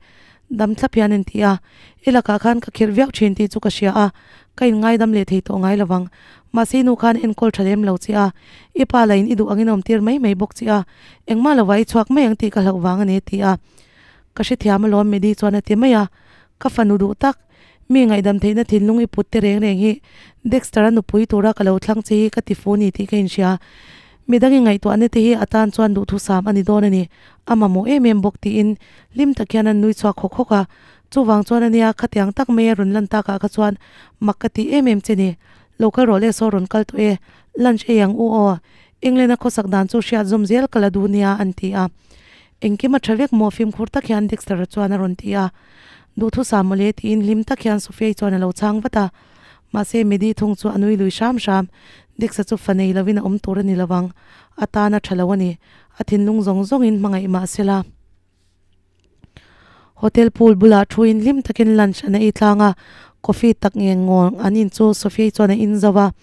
Dam thlap hian an ti a, I lakah khan ka khirh viau thin tih chu ka hria a, ka inngaidam leh thei tawh ngai lovang. Mahse i nu khan enkawl tha lem lo che a, i pa lahin i duh angin a awmtir mai mai bawk che a, engmah lovah i chhuak mai ang tih ka hlauh vang a ni a ti a. Ka hrethiam alawm Medi chuan a ti mai a, ka fanu duh tak, mi ngaihdam theihna thinlung i put te reng reng hi Dexter-a nupui tura ka lo thlang che hi ka ti fu ni tih ka inhria. Midang i ngaihtuahna te hi a tan chuan duhthusam a ni dawn a ni, a mamawh em em bawk tiin hlim tak hian an nui chhuak hawk hawk a. Chuvang chuan a nia, khatiang tak mai a rawn lan takah kha chuan mak ka tih em em che ni. Lo kal rawh le saw rawn kal tawh e, lunch ei ang u aw, England-a khawsak dan chu hriat zawm zel ka la duh nia an ti a. Engkim a tha vek maw fimkhur tak hian Dexter-a chuan a rawn ti a. Duhthusam mawle tiin hlim tak hian Sophia-i chuan a lo chhang vat a. Mahse Medi thung chu a nui lui hram hram. Dexa chu fa nei lovin a awm tur a ni lovang. A tan a tha lo a ni. A thinlung zawng zawngin hmangaih mah sela. Hotel pool bulah thuin hlim takin lunch an ei tlang a. Coffee tak nge ngawng an in chu Sophia-i chuan a in zo a.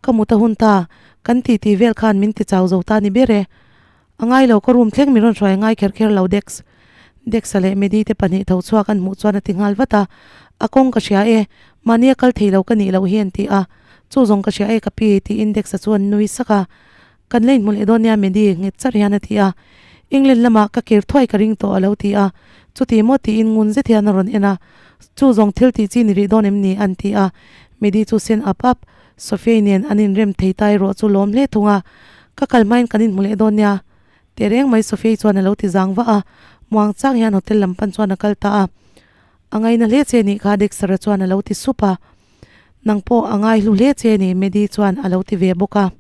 Ka mut a hun ta. Kan titi vel khan min ti chau zo ta ni ber e. A ngai lo, ka room thleng min rawn hruai a ngai kher kher lo Dex. Dex-a leh Medi te pahnih tho chhuak an hmuh chuan a ti nghal vat a, A kawng ka hria e, mahni a kal thei lo ka nih loh hi an ti a, chu zawng ka hria e ka pi tiin Dex-a chu an nui sak a. Kan la inhmu leh dawn nia Medi, nghet char hian a ti a. England lamah ka kir thuai ka ring tawh a lo ti a, chuti maw tiin ngun zet hian a rawn en a, Chu zawng thil tih chi ni rih dawn em ni? an ti a, Medi chu sen ap ap. Sophia-i nen an inrem thei ta erawh chu lawm hle thung a, Ka kal hmain kan inhmu leh dawn nia. Teh reng mai Sophia-i chuan a lo ti zang vah a, muang chang hian hotel lam pan chuan a kal ta a. A ngaina hle che nih kha Dexter-a chuan a lo ti sup a. Nang pawh a ngai hlu hle che ni Maddie chuan a lo ti ve bawk a.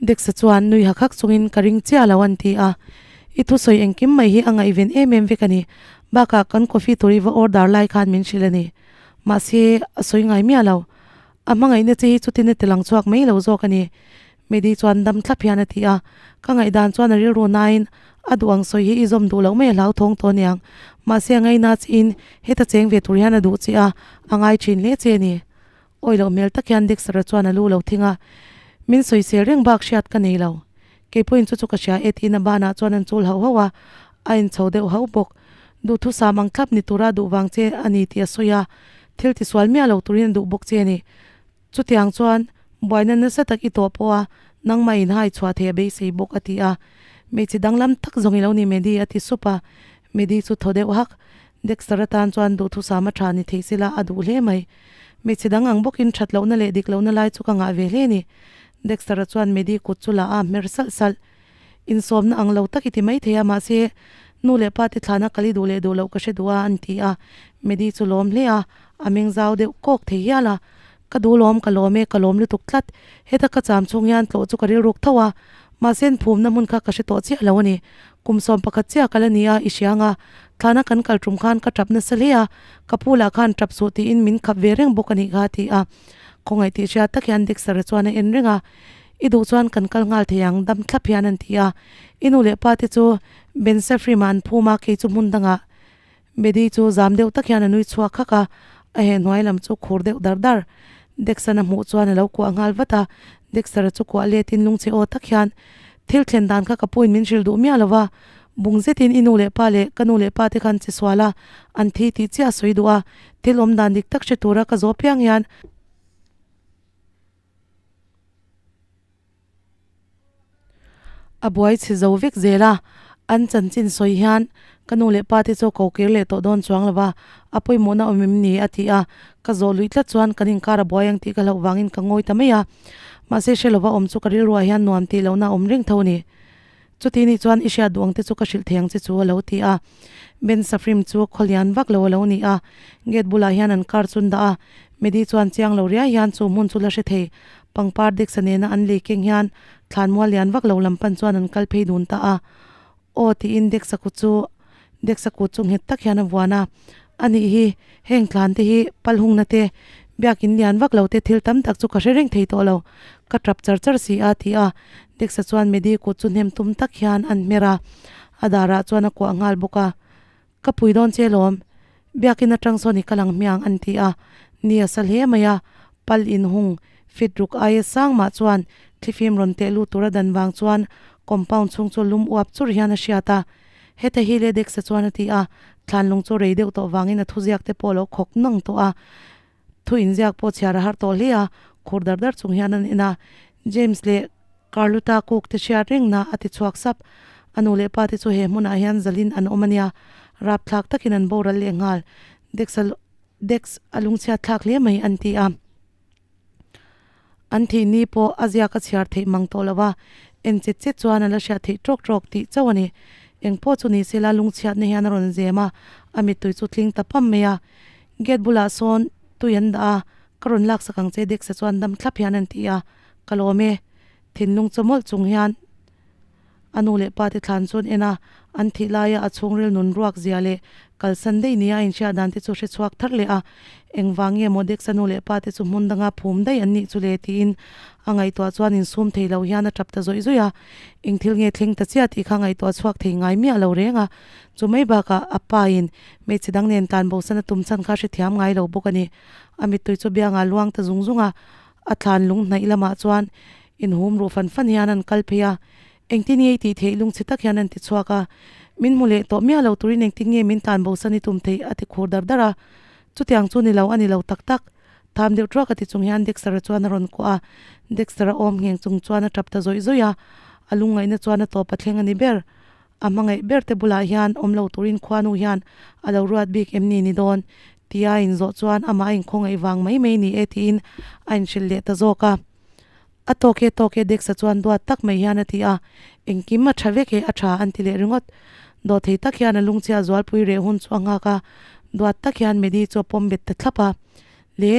Dexa chuan nui hak hak chungin ka ring chiah lo an ti a. I thusawi engkim mai hi a ngaihven em em vek a ni. Bakah kan coffee tur i va order lai khan min hrilh a ni. Mahse, a sawi ngai miah lo. A hmangaihna che hi chutin a ti lang chhuak mai lo zawk a ni. Medi chuan dam thlap hian a ti a. Ka ngaihdan chuan a rilru nain a duh ang sawi hi i zawm duh loh mai a hlauthawng tawh aniang. Mahse, a ngaina chiin heta cheng ve tur hian a duh che a, a ngai thin hle che a ni. Awi loh hmel tak hian Dexter-a chuan a lu lo thing a, Min sawisel reng bak hriat ka nei lo. Kei pawhin chu chu ka hria e tiin a banah chuan an chul hauh hauh a, a inchho deuh hauh bawk. Duhthusam ang thlap ni tura duh vang che a ni tih a sawi a, thil tisual miah lo turin a duh bawk che a ni. Chutiang chuan buaina nasa tak i tawh pawh a, nangmah inhai chhuah thei a beisei bawk a ti a. Hmeichhe danglam tak zawng i lo ni Medi a ti sup a, Medi chu thaw deuh hak. Dexter atan chuan duhthusam a tha ni thei sela a duh hle mai. Hmeichhe dang ang bawkin that lohna leh dik lohna lai chu ka ngah ve hle ni. Dexter-a chuan Medi kut chu la a hmer salh salh. Insawmna ang lo tak i ti mai thei a, mahse nu leh pa te thlana kal i duh leh duh loh ka hre duh a, an ti a. Medi chu lawm hle a, a meng zau deuh kawk thei hial a. Ka duh lawm, ka lawm e, ka lawm lutuk tlat. Heta ka cham chhung hian tlawh chu ka rilruk tho a, mahse an phumna hmun kha ka hre tawh chiah lo a ni. Kum 11 chiah kal a ni a, i hria ang a, thlana kan kal tum khan ka tap nasa hle a, ka pu lah khan tap suh tiin min khap ve reng bawk a nih kha a ti a. Khawngaih tih hriat tak hian Dexter-a chuan a en reng a, I duh chuan kan kal nghal thei ang, dam thlap hian an ti a. I nu leh pa te chu Ben Safrim-ah an phum a, kei chu hmun dangah. Medi chu zam deuh tak hian a nui chhuak khak a, a heh hnuai lam chu khur deuh dar dar. Dexan a hmuh chuan a lo kuah nghal vat a, Dexter-a chu kuah letin lungchhe aw tak hian, Thil thlen dan kha ka puin min hrilh duh miah lo va, Bung zetin i nu leh pa leh ka nu leh pa te khan che sual a, an thi tih chiah a sawi duh a, thil awm dan dik tak hre tura ka zawh piang hian a buai chhe zo vek zel a, an chanchin sawi hian ka nu leh pa te chu ko kir leh tawh dawn chuang lo va, a pawimawhna awm em ni a ti a, ka zawh luih tlat chuan kan inkar a buai ang tih ka hlauh vangin ka ngawi ta mai a, mahse hre lova awm chu ka rilruah hian nuam tih lohna a awm reng tho a ni. Chuti nih chuan i hriat duh ang te chu ka hrilh thei ang che chu a lo ti a. Ben Safrim chu khaw lian vak lo a lo ni a, gate bulah hian an car chu an dah a, Medi chuan chiang lo riai hian chu hmun chu la hre thei. Pangpar Diksa nena an lei keng hian thlan mual lian vak lo lam pan chuan an kal phei dun ta a. Aw tiin Diksa kut chu Diksa kut chu nghet tak hian a vuan a. A nih hi, heng thlan te hi pal hungna te, biakin lian vak lo te thil tam tak chu ka hre reng thei tawh lo. Ka tap char char si a ti a. Diksa chuan Medi kut chu hnem tum tak hian an hmer a, a darah chuan a kuah nghal bawk a. Ka pui dawn che lawm, biakin atang sawn i kal ang hmiang an ti a, ni a sa hle mai a, pal inhung fit ruk aia sang mah chuan thlifim rawn teh lut tura dan vang chuan compound chhung chu lum uap chur hian a hriat a, heta hi le Dexa chuan a ti a, thlan lung chu rei deuh tawh vangin a thuziak te pawh a lo khawk nang tawh a, thu inziak pawh chhiar a har tawh hle a, khur dar dar chung hian an en a, James leh Carluta kuk te hriat reng na a ti chhuak sap. A nu leh pa te chu he hmunah hian zalin an awm a nia, rapthlak takin an boral leh nghal. Dex a Dex a lungchhiat thlak hle mai an ti a. An thih ni pawh a ziak a chhiar theih mang tawh lo a, en chet chet chuan a la hriat theih tawk tawk tih chauh a ni. Eng pawh chu ni sela lungchhiatna hian a rawn zem a, a mittui chu tling ta pam mai a. Gate bulah sawn tui an dah a, ka rawn laksak ang che Dex-a chuan dam thlap hian an ti a. Ka lawm e. Thinlung chaw mawlh chung hian a nu leh pa te thlan chu an en a, an thih laia a chhungril nun ruak zia leh kalsan daih nia a inhriat dan te chu hre chhuak thar leh a, engvang nge maw Dexa nu leh pa te chu hmun danga phum daih an nih chu le tiin a ngaihtuah chuan insum thei lo hian a tap ta zawih zawih a, eng thil nge thleng ta chiah tih kha ngaihtuah chhuak thei ngai miah lo reng a, chu mai bakah a pa in hmeichhe dang nen tlan bosan a tum chhan kha hrethiam ngai lo bawk a ni. A mittui chu biangah luang ta zung zung a. A thlan lung hnaih lamah chuan inhum ruh fan fan hian an kal phei a, engtin nge i tih theih lungchhe tak hian an ti chhuak a, min hmu leh tawh miah lo turin engtin nge min tlan bosan i tum theih a ti khur dar dar a, chutiang chu ni lo a ni lo tak tak, tham deuh thuak a ti chung hian Dexter-a chuan a rawn kuah a, Dexter-a awm ngheng chung chuan a tap ta zawih zawih a, a lungngaihna chuan a tawp a thleng a ni ber. A hmangaih ber te bulah hian awm lo turin khuanu hian a lo ruat bik em ni ni dawn? Tia a inzawh chuan amah a inkhawng vang mai mai ni e tiin a inhrilh leh ta zawk a. A tawk e tawk e Dexa chuan duat tak mai hian a ti a, engkim a tha vek e a tha an ti leh ringawt. Dawhthei tak hian a lungchhia zualpui reh hun chu a nghak a, duat tak hian Medi chu a pawm bet ta thlap a. Le!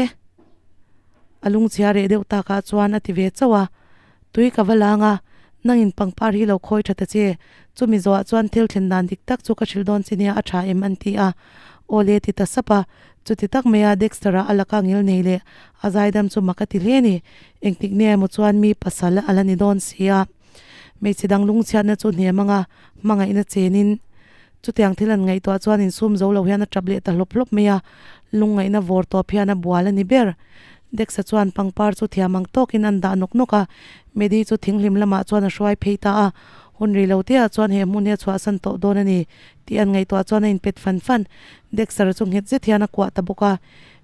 A lungchhia reh deuh takah chuan a ti ve chauh a, Tui ka va lang a, nangin pangpar hi lo khawi tha ta che, chumi zawhah chuan thil thlen dan dik tak chu ka hrilh dawn che nia a tha em an ti a. Aw le ti ta sap a, chuti tak maia Dexter-a a laka ngil nei leh a zaidam chu mak a ti hle a ni, engtik nge emaw chuan mi pasal a la ni dawn si a. Hmeichhe dang lungchhiatna chu hnem anga hmangaihna chenin chutiang thil an ngaihtuah chuan insum zo lo hian a tap leh ta hlawp hlawp mai a, lungngaihna vawr tawp hian a bual a ni ber. Dexa chuan pangpar chu thiam ang tawkin an dah nawk nawk a, Medi chu thinghlim lamah chuan a hruai phei ta a, hun rih lo teah chuan he hmun hi a chhuahsan tawh dawn a ni tih an ngaihtuah chuan a inpet fan fan. Dexter chu nghet zet hian a kuah ta bawk a,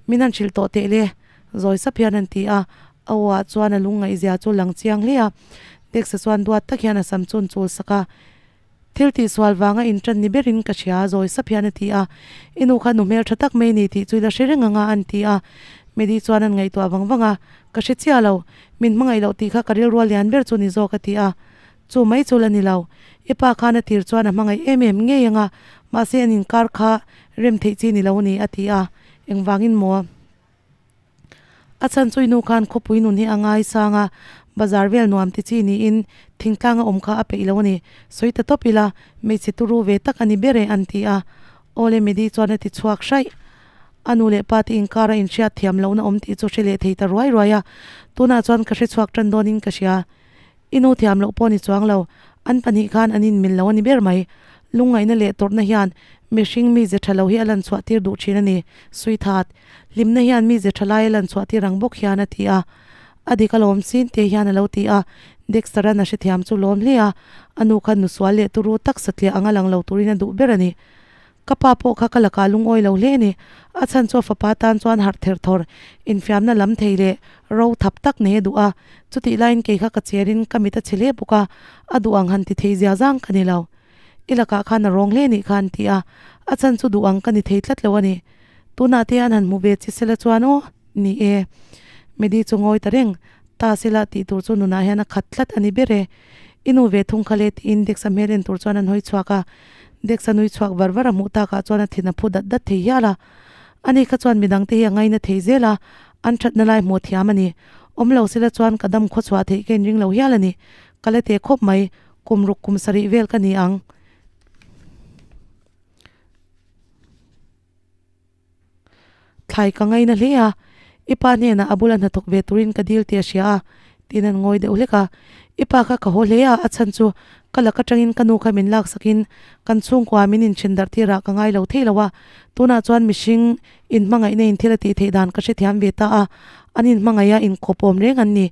Min han hrilh tawh teh le, zawi sap hian an ti a, a aw ah chuan a lungngaihzia chu lang chiang hle a, Dexa chuan duat tak hian a sam chu an chul sak a, Thil tihsual vanga inṭan ni berin ka hria, zawi sap hian a ti a. I nu kha nu hmel ṭha tak mai ni tih chu i la hre reng anga an ti a. Medi chuan an ngaihtuah vang vang a, Ka hre chiah lo, min hmangaih loh tih kha ka rilrual lian ber chu ni zawk a ti a. Chu mai chu la ni lo. I pa khan a tir chuan a hmangaih em em ngei anga, mahse an inkar kha rem theih chi ni lo ni a ti a. Engvangin maw? A chhan chu i nu khan khawpui nun hi a ngai sang a, bazar vel nuam ti chi niin thingtlang a awm kha a peih lo a ni. Sawi ta tawp ila, hmeichhe turu ve tak a ni ber e an ti a. Awle Medi chuan a ti chhuak hraih. A nu leh pa te inkar a inhriat thiam lohna awm tih chu hre leh thei ta ruai ruai a, tunah chuan ka hre chhuak tan dawnin ka hria. I nu thiam loh pawh ni chuang lo, an pahnih khan an inmil lo a ni ber mai. Lungngaihna leh tawrhna hian mihring mize tha lo hi a lan chhuah tir duh thin a ni, Sweetheart. Hlimna hian mize tha lai a lan chhuah tir ang bawk hian a ti a. A dik alawm sin te hian a lo ti a. Dexter-a'n a hrethiam chu lawm hle a, a nu khan nusual leh turu tak satliah anga lang lo turin a duh ber a ni. Ka pa pawh kha ka lakah lungawi lo hle a ni. A chhan chu a fapa tan chuan harh ther thawr, infiamna lam thei leh ro thap tak nei a duh a. Chutih laiin kei kha ka cherin ka mit a chhe hle bawk a, a duh ang han ti thei zia zang ka ni lo. I lakah khan a rawng hle nih kha an ti a, a chhan chu duh ang ka ni thei tlat lo a ni. Tunah te an han hmu ve chi sela chuan aw, ni e. Medi chu ngawi ta reng, ta sela tih tur chu nunah hian a khat tlat a ni ber e. I nu ve thung kha le tiin Dex-a hmel en tur chuan an hawi chhuak a, Dex-a nui chhuak var var a hmuh takah chuan a thin a phu dat dat thei hial a. Ani kha chuan midang te hi a ngaina thei zel a, an thatna lai hmuh thiam a ni. Awm lo sela chuan ka dam khaw chhuah theih ka inring lo hial a ni. Ka la teh khawp mai, kum ruk kum sarih vel ka ni ang. Thlai ka ngaina hle a, i pa hnenah a bula hnathawk ve turin ka dil tih a hria a, tiin an ngawi deuh hlek a. I pa kha ka haw hle a, a chhan chu ka lak atangin ka nu kha min laksakin kan chhungkua min inthen darh tirah ka ngai lo thei lo a, tunah chuan mihring inhmangaihna in thil a tih theih dan ka hrethiam ve ta a, an inhmangaih a inkawpawm reng an ni.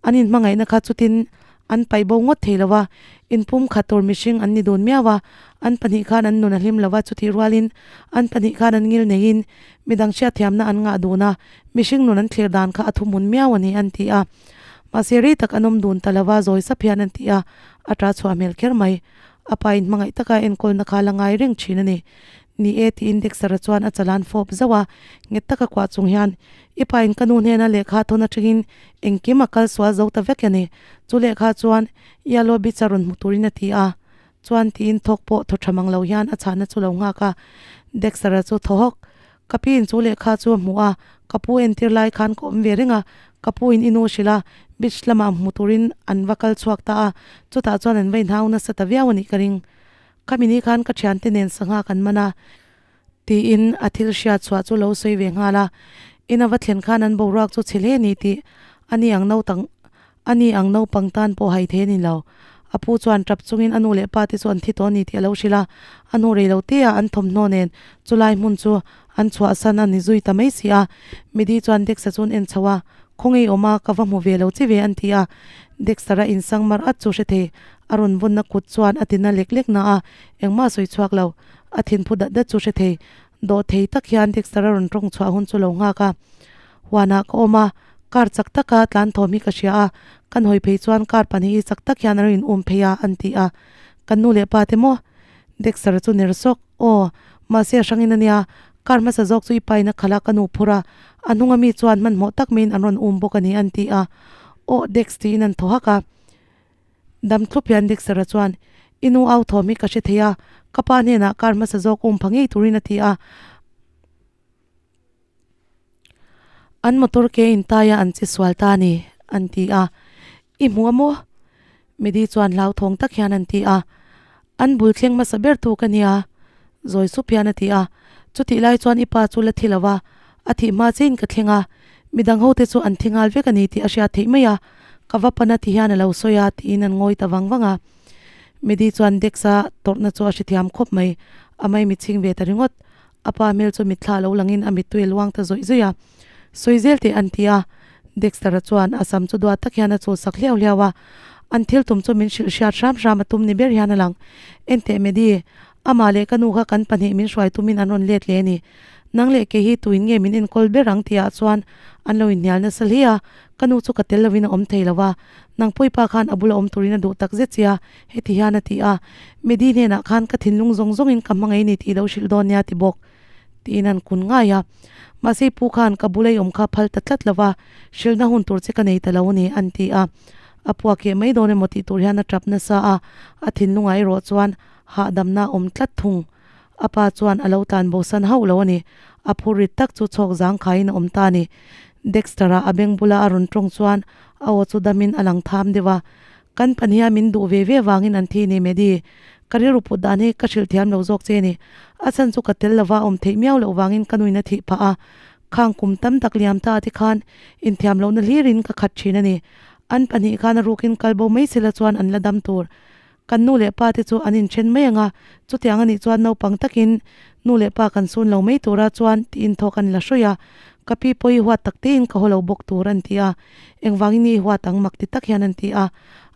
An inhmangaihna kha chutin An paih bo ngawt thei lo a, inpum khat tur mihring an ni dun miau a, an pahnih khan an nun a hlim lo a, chutih rualin an pahnih khan an ngil neiin midang hriatthiamna an ngah dun a, mihring nun an thlir dan kha a thuhmun miau a ni an ti a. Mahse rei tak an awm dun ta lo a, zawi sap hian an ti a, a ta chhuah hmel kher mai. A pa in hmangaih taka enkawlna kha la ngai reng thin a ni. Ni e tiin Dexter-a chuan a chalan fawp zauh a, nghet taka kuah chung hian, I pa in ka nu hnena lehkha thawn atangin engkim a kal sual zo ta vek a ni. Chu lehkha chuan Yellow Beach a rawn hmu turin a ti a, chuan tiin thawk pawh thaw tha mang lo hian a chhahna chu lo nghak a. Dexter-a chu thaw hawk, Ka pi in chu lehkha chu a hmu a, ka pu entir lai khan ka awm ve reng a, ka pu in i nu hrilh a, beach lamah hmu turin an va kal chhuak ta a, chutah chuan an va inhau nasa ta viau a nih ka ring. Khami ni khan ka thiante nen sangha kan man a, tiin a thil hriat chhuah chu lo sawi ve nghal a. Ina va thlen khan an boruak chu chhe hle ni tih a ni ang nautang a ni ang naupang tan pawh hai thei a ni lo. A pu chuan tap chungin a nu leh pa te chu an thi tawh a ni tih a lo hrilh a, a hnu rei lo te ah an thawmhnaw nen chulai hmun chu an chhuahsan a ni zui ta mai si a. Midi chuan Dexa chu an en chho a, Khawnge awm a, ka va hmu ve lo che ve an ti a. Dexter-a insang mar at chu hre thei. A rawn vawnna kut chuan a tina lek lek na a, engmah a sawi chhuak lo. A thinphu dat dat chu hre thei. Dawh thei tak hian Dexter-a rawn tawng chhuah hun chu lo nghak a. Huanah ka awm a, car chak taka tlan thawm hi ka hria a, kan hawi phei chuan car pahnih hi chak tak hian a rawn in um phei a, an ti a. Kan nu leh pa te maw? Dexter-a chu ner sawk. Aw, mahse a hrangin a nia, car hmasa zawk chu i pain a khalh a, ka nu phur a, a hnunga mi chuan hmanhmawh tak maiin an rawn um bawk a ni, an ti a. Aw, Dex tiin an thaw hak a. Dam thlup hian Dexter-a chuan, I nu au thawm hi ka hre thei a, ka pa hnenah car hmasa zawk um pha ngei turin a ti a. An motor ke in taia an che sual ta a ni, an ti a. I hmu a maw? Midi chuan hlauthawng tak hian an ti a. An bul thleng hmasa ber tu ka nia, zawi sup hian a ti a. Chutih lai chuan i pa chu la thi lo a, a thih hma chein ka thleng a. Midang ho te chu an thi nghal vek a ni tih a hriat theih mai a. Ka va pan a ti hian a lo sawi a, tiin an ngawi ta vang vang a. Midi chuan Dex-a tawrhna chu a hrethiam khawp mai, a maimichhing ve ta ringawt. A pa hmel chu mitthla lo langin a mittui a luang ta zawih zawih a. Sawi zel teh an ti a. Dexter-a chuan a sam chu duat tak hian a chul sak hliau hliau a. An thil tum chu min hrilh hriat hram hram a tum ni ber hian a lang. Enteh Medi, amah leh ka nu kha kan pahnih min hruai tumin an rawn let leh a ni. Nang leh kei hi tuin nge min enkawl ber ang tihah chuan an lo inhnial nasa hle a. Ka nu chu ka tel lovin a awm thei lo a, nang puipa khan a bula awm turin a duh tak zet che a, heti hian a ti a, Medi hnenah khan ka thinlung zawng zawngin ka hmangaih ni tih lo hrilh dawn nia ti bawk, tiin an kun ngai a. Mahse i pu khan ka bula i awm kha phal ta tlat lo va, hrilhna hun tur che ka nei ta lo ni, an ti a. A pua keh mai dawn emaw tih tur hian a tap nasa a, a thinlungah erawh chuan hahdamna a awm tlat thung. A pa chuan a lo tlan bosan hauh lo a ni. A phur rit tak chu chhawk zang khaiin a awm ta a ni. Dexter-a a beng bula a rawn tawng chuan a aw chu damin a lang tham deuh a. Kan pahniha min duh ve ve vangin an thi ni Medi. Ka rilru put dan hi ka hrilh thiam lo zawk che ni. A chhan chu ka tel lova awm theih miau loh vangin ka nuin a thih phah a. Khang kum tam tak liam ta te khan inthiam lohna hlirin ka khat thin a ni. An pahnih khan a rukin kal bo mai sela chuan an la dam tur. Kan nu leh pa te chu an inthen mai ang a, chutiang a nih chuan naupang takin nu leh pa kan sun lo mai tura chuan tiin thaw kan la hruai a, ka pi pawh hi huat tak tein ka haw lo bawk tur an ti a, engvangin nge i huat ang mak ti tak hian an ti a.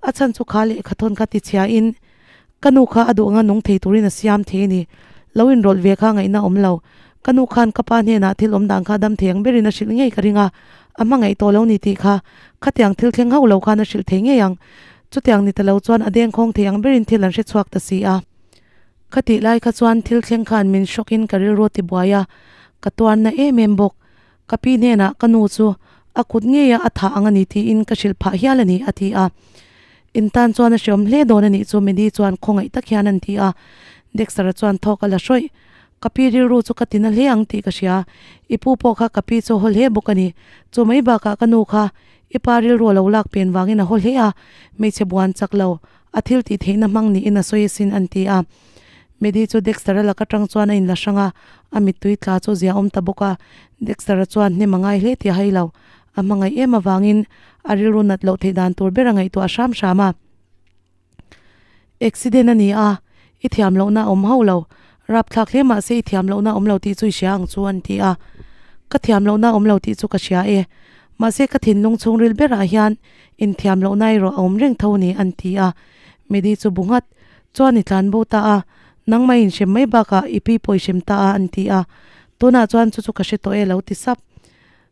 A chhan chu kha lehkha thawn kha ti chhia in ka nu kha a duh anga nung thei turin a siam thei a ni. Lo inrawlh ve kha ngaihna awm lo. Ka nu khan ka pa hnenah thil awm dan kha dam thei ang berin a hrilh ngei ka ring a, a hmangaih tawh lo ni tih kha khatiang thil thleng hauh lo khan a hrilh thei ngei ang. Chutiang ni ta lo chuan a dengkhawng thei ang berin thil an hre chhuak ta si a. Ka tih lai kha chuan thil thleng khan min hrawkin ka rilru ti buai a, ka tuarna em em bawk. Ka pi hnenah ka nu chu a kut ngeia a thah ang a ni tiin ka hrilh phah hial a ni, a ti a. In tan chuan a hreawm hle dawn a nih chu Medi chuan khawngaih tak hian an ti a. Dexter-a chuan thawk a la hrawih. Ka pi rilru chu ka tina hle ang tih ka hria. I pu pawh kha ka pi chu a haw hle bawk a ni. Chu mai bakah ka nu kha i pa rilru a lo lak pen vangin a haw hle a, hmeichhe buan chak lo. A thil tih theihna hmang niin a sawi asin an ti a. Medi chu Dexter-a lak atang chuan a inla hrang a, a mittui tla chu zia awm ta bawk a. Dexter-a chuan hnem a ngai hle tih a hai lo. A hmangaih em avangin a rilru nat loh theih dan tur ber a ngaihtuah hram hram a. Accident a ni a, i thiam lohna a awm hauh lo. Rapthlak hle mah se i thiam lohna a awm lo tih chu i hria ang chu an ti a. Ka thiam lohna a awm lo tih chu ka hria e. Mahse ka thinlung chhungril berah hian Inthiam loh na erawh a awm reng tho ni an ti a. Medi chu bu nghat chuan i tlan bo ta a, nangmah inhrem mai bakah i pi pawh i hrem ta a an ti a. Tunah chuan chu chu ka hre tawh e lo ti sap.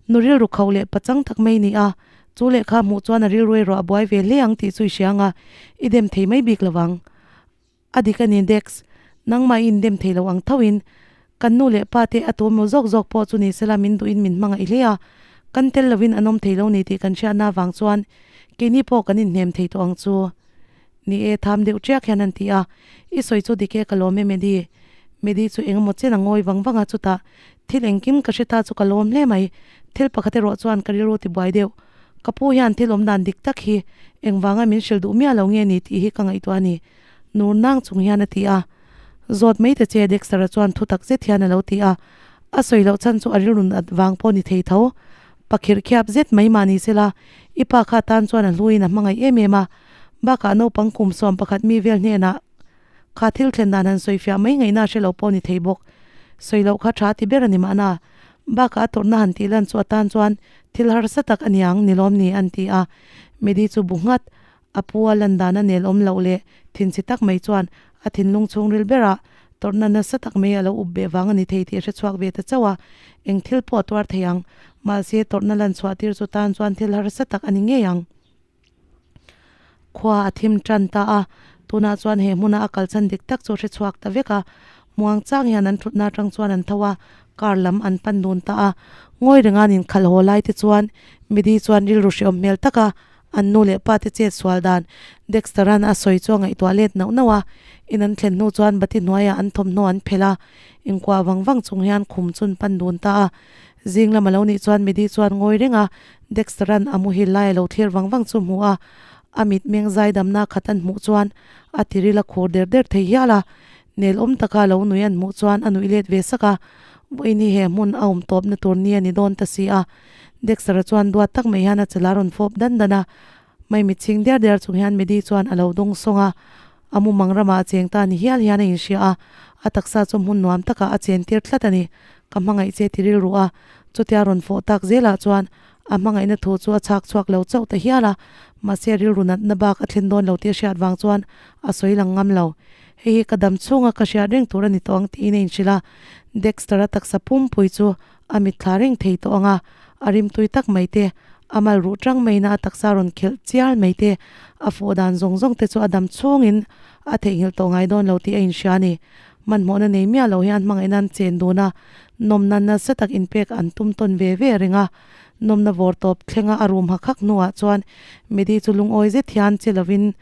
Nu rilru khauh leh pachang tak mai ni a, chu lehkha hmuh chuan a rilru erawh a buai ve hle ang tih chu i hria ang a, i dem thei mai bik lovang. A dik a ni Dex, nangmah i indem thei lo ang thoin kan nu leh pa te a tu maw zawk zawk pawh chu ni sela min duhin min hmangaih hle a, kan tel lovin an awm thei lo ni tih kan hriatna avang chuan keini pawh kan inhnem thei tawh ang chu. Ni e, tham deuh ṭiak hian an ti a, i sawi chu dik e ka lawm e Medi. Medi chu engemaw chen a ngawi vang vang a chutah thil engkim ka hre ta chu ka lawm hle mai, thil pakhat erawh chuan ka rilru tibuai deuh. Ka pu hian thil awm dan dik tak hi engvanga min hrilh duh miah lo nge ni tih hi ka ngaihtuah a ni. Nur nang chung hian a ti a. Zawt mai ta che Dexter-a chuan thu tak zet hian a lo ti a. A sawi loh chhan chu a rilrun at vang pawh ni thei tho. Pakhirh khiap zet mai mah ni sela, i pa kha tan chuan a hluin a hmangaih em em a. Bakah naupang kum 11 mi vel hnenah kha thil thlen dan han sawi fiah mai ngaihna a hre lo pawh ni thei bawk. Sawi loh kha tha ti ber a ni mahna. Bakah a tawrhna han tih lan chu a tan chuan thil harsa tak a niang ni lawm ni an ti a. Medi chu bu nghat A pu a lan dan a nel awm loh leh thinchhi tak mai chuan a thinlung chhungril berah tawrhna nasa tak mai a lo up beh vang a ni thei tih a hre chhuak ve ta chauh a, eng thil pawh a tuar thei ang. Mahse, tawrhna lan chhuah tir chu tan chuan thil harsa tak a ni ngei ang. Khua a thim tan ta a, tunah chuan he hmuna a kalchhan dik tak chu a hre chhuak ta vek a. Muang chang hian an thutna atang chuan an tho a, car lam an pan dun ta a. Ngawi renga an inkhalh haw lai te chuan Midi chuan rilru hreawm hmel tak a An nu leh pa te chet sual dan Dexter-a'n a sawi chu a ngaihtuah let nauh nauh a, in an thlen hnu chuan bati hnuaiah an thawmhnaw an phelh a, inkuah vang vang chung hian khum chun pan dun ta a. Zing lam a lo nih chuan Midi chuan ngawi reng a, Dexter-a'n a muhil lai a lo thlir vang vang chu hmu a, a mitmeng zaidamna khat an hmuh chuan a tiril a khur der der thei hial a, nel awm taka lo nui an hmuh chuan a nuih let ve sak a, vawiin hi he hmun a awm tawpna tur ni a ni dawn ta si a. Dexter-a chuan duat tak mai hian a chal a rawn fawp dan dan a, Maimi chhing diar diar chung hian Medi chuan a lo dawng sawng a, a mumang ramah a cheng ta ni hial hian a inhria a, a taksa chu hmun nuam takah a chen tir tlat a ni. Ka hmangaih che ti rilru a, chutia rawn fawh tak zelah chuan a hmangaihna thu chu a chhak chhuak lo chauh ta hial a, mahse rilru natna bak a thlen dawn lo tih a hriat vang chuan a sawi lang ngam lo. Hei hi ka dam chhunga ka hriat reng tur a ni tawh ang tiin a inhrilh a, Dexter-a taksa pumpui chu A mitthla reng thei tawh ang a, a rimtui tak mai te, a mal ruh tang maina a taksa rawn khelh chial mai te, a fawh dan zawng zawng te chu a dam chhungin a theihnghilh tawh ngai dawn lo tih a inhria a ni. Hmanhmawhna nei miah lo hian hmangaihna an chen dun a, nawmna nasa tak inpek an tum tawn ve ve reng a. Nawmna vawr tawp thlenga a rum hak hak hnuah chuan Medi chu lungawi zet hian che lovin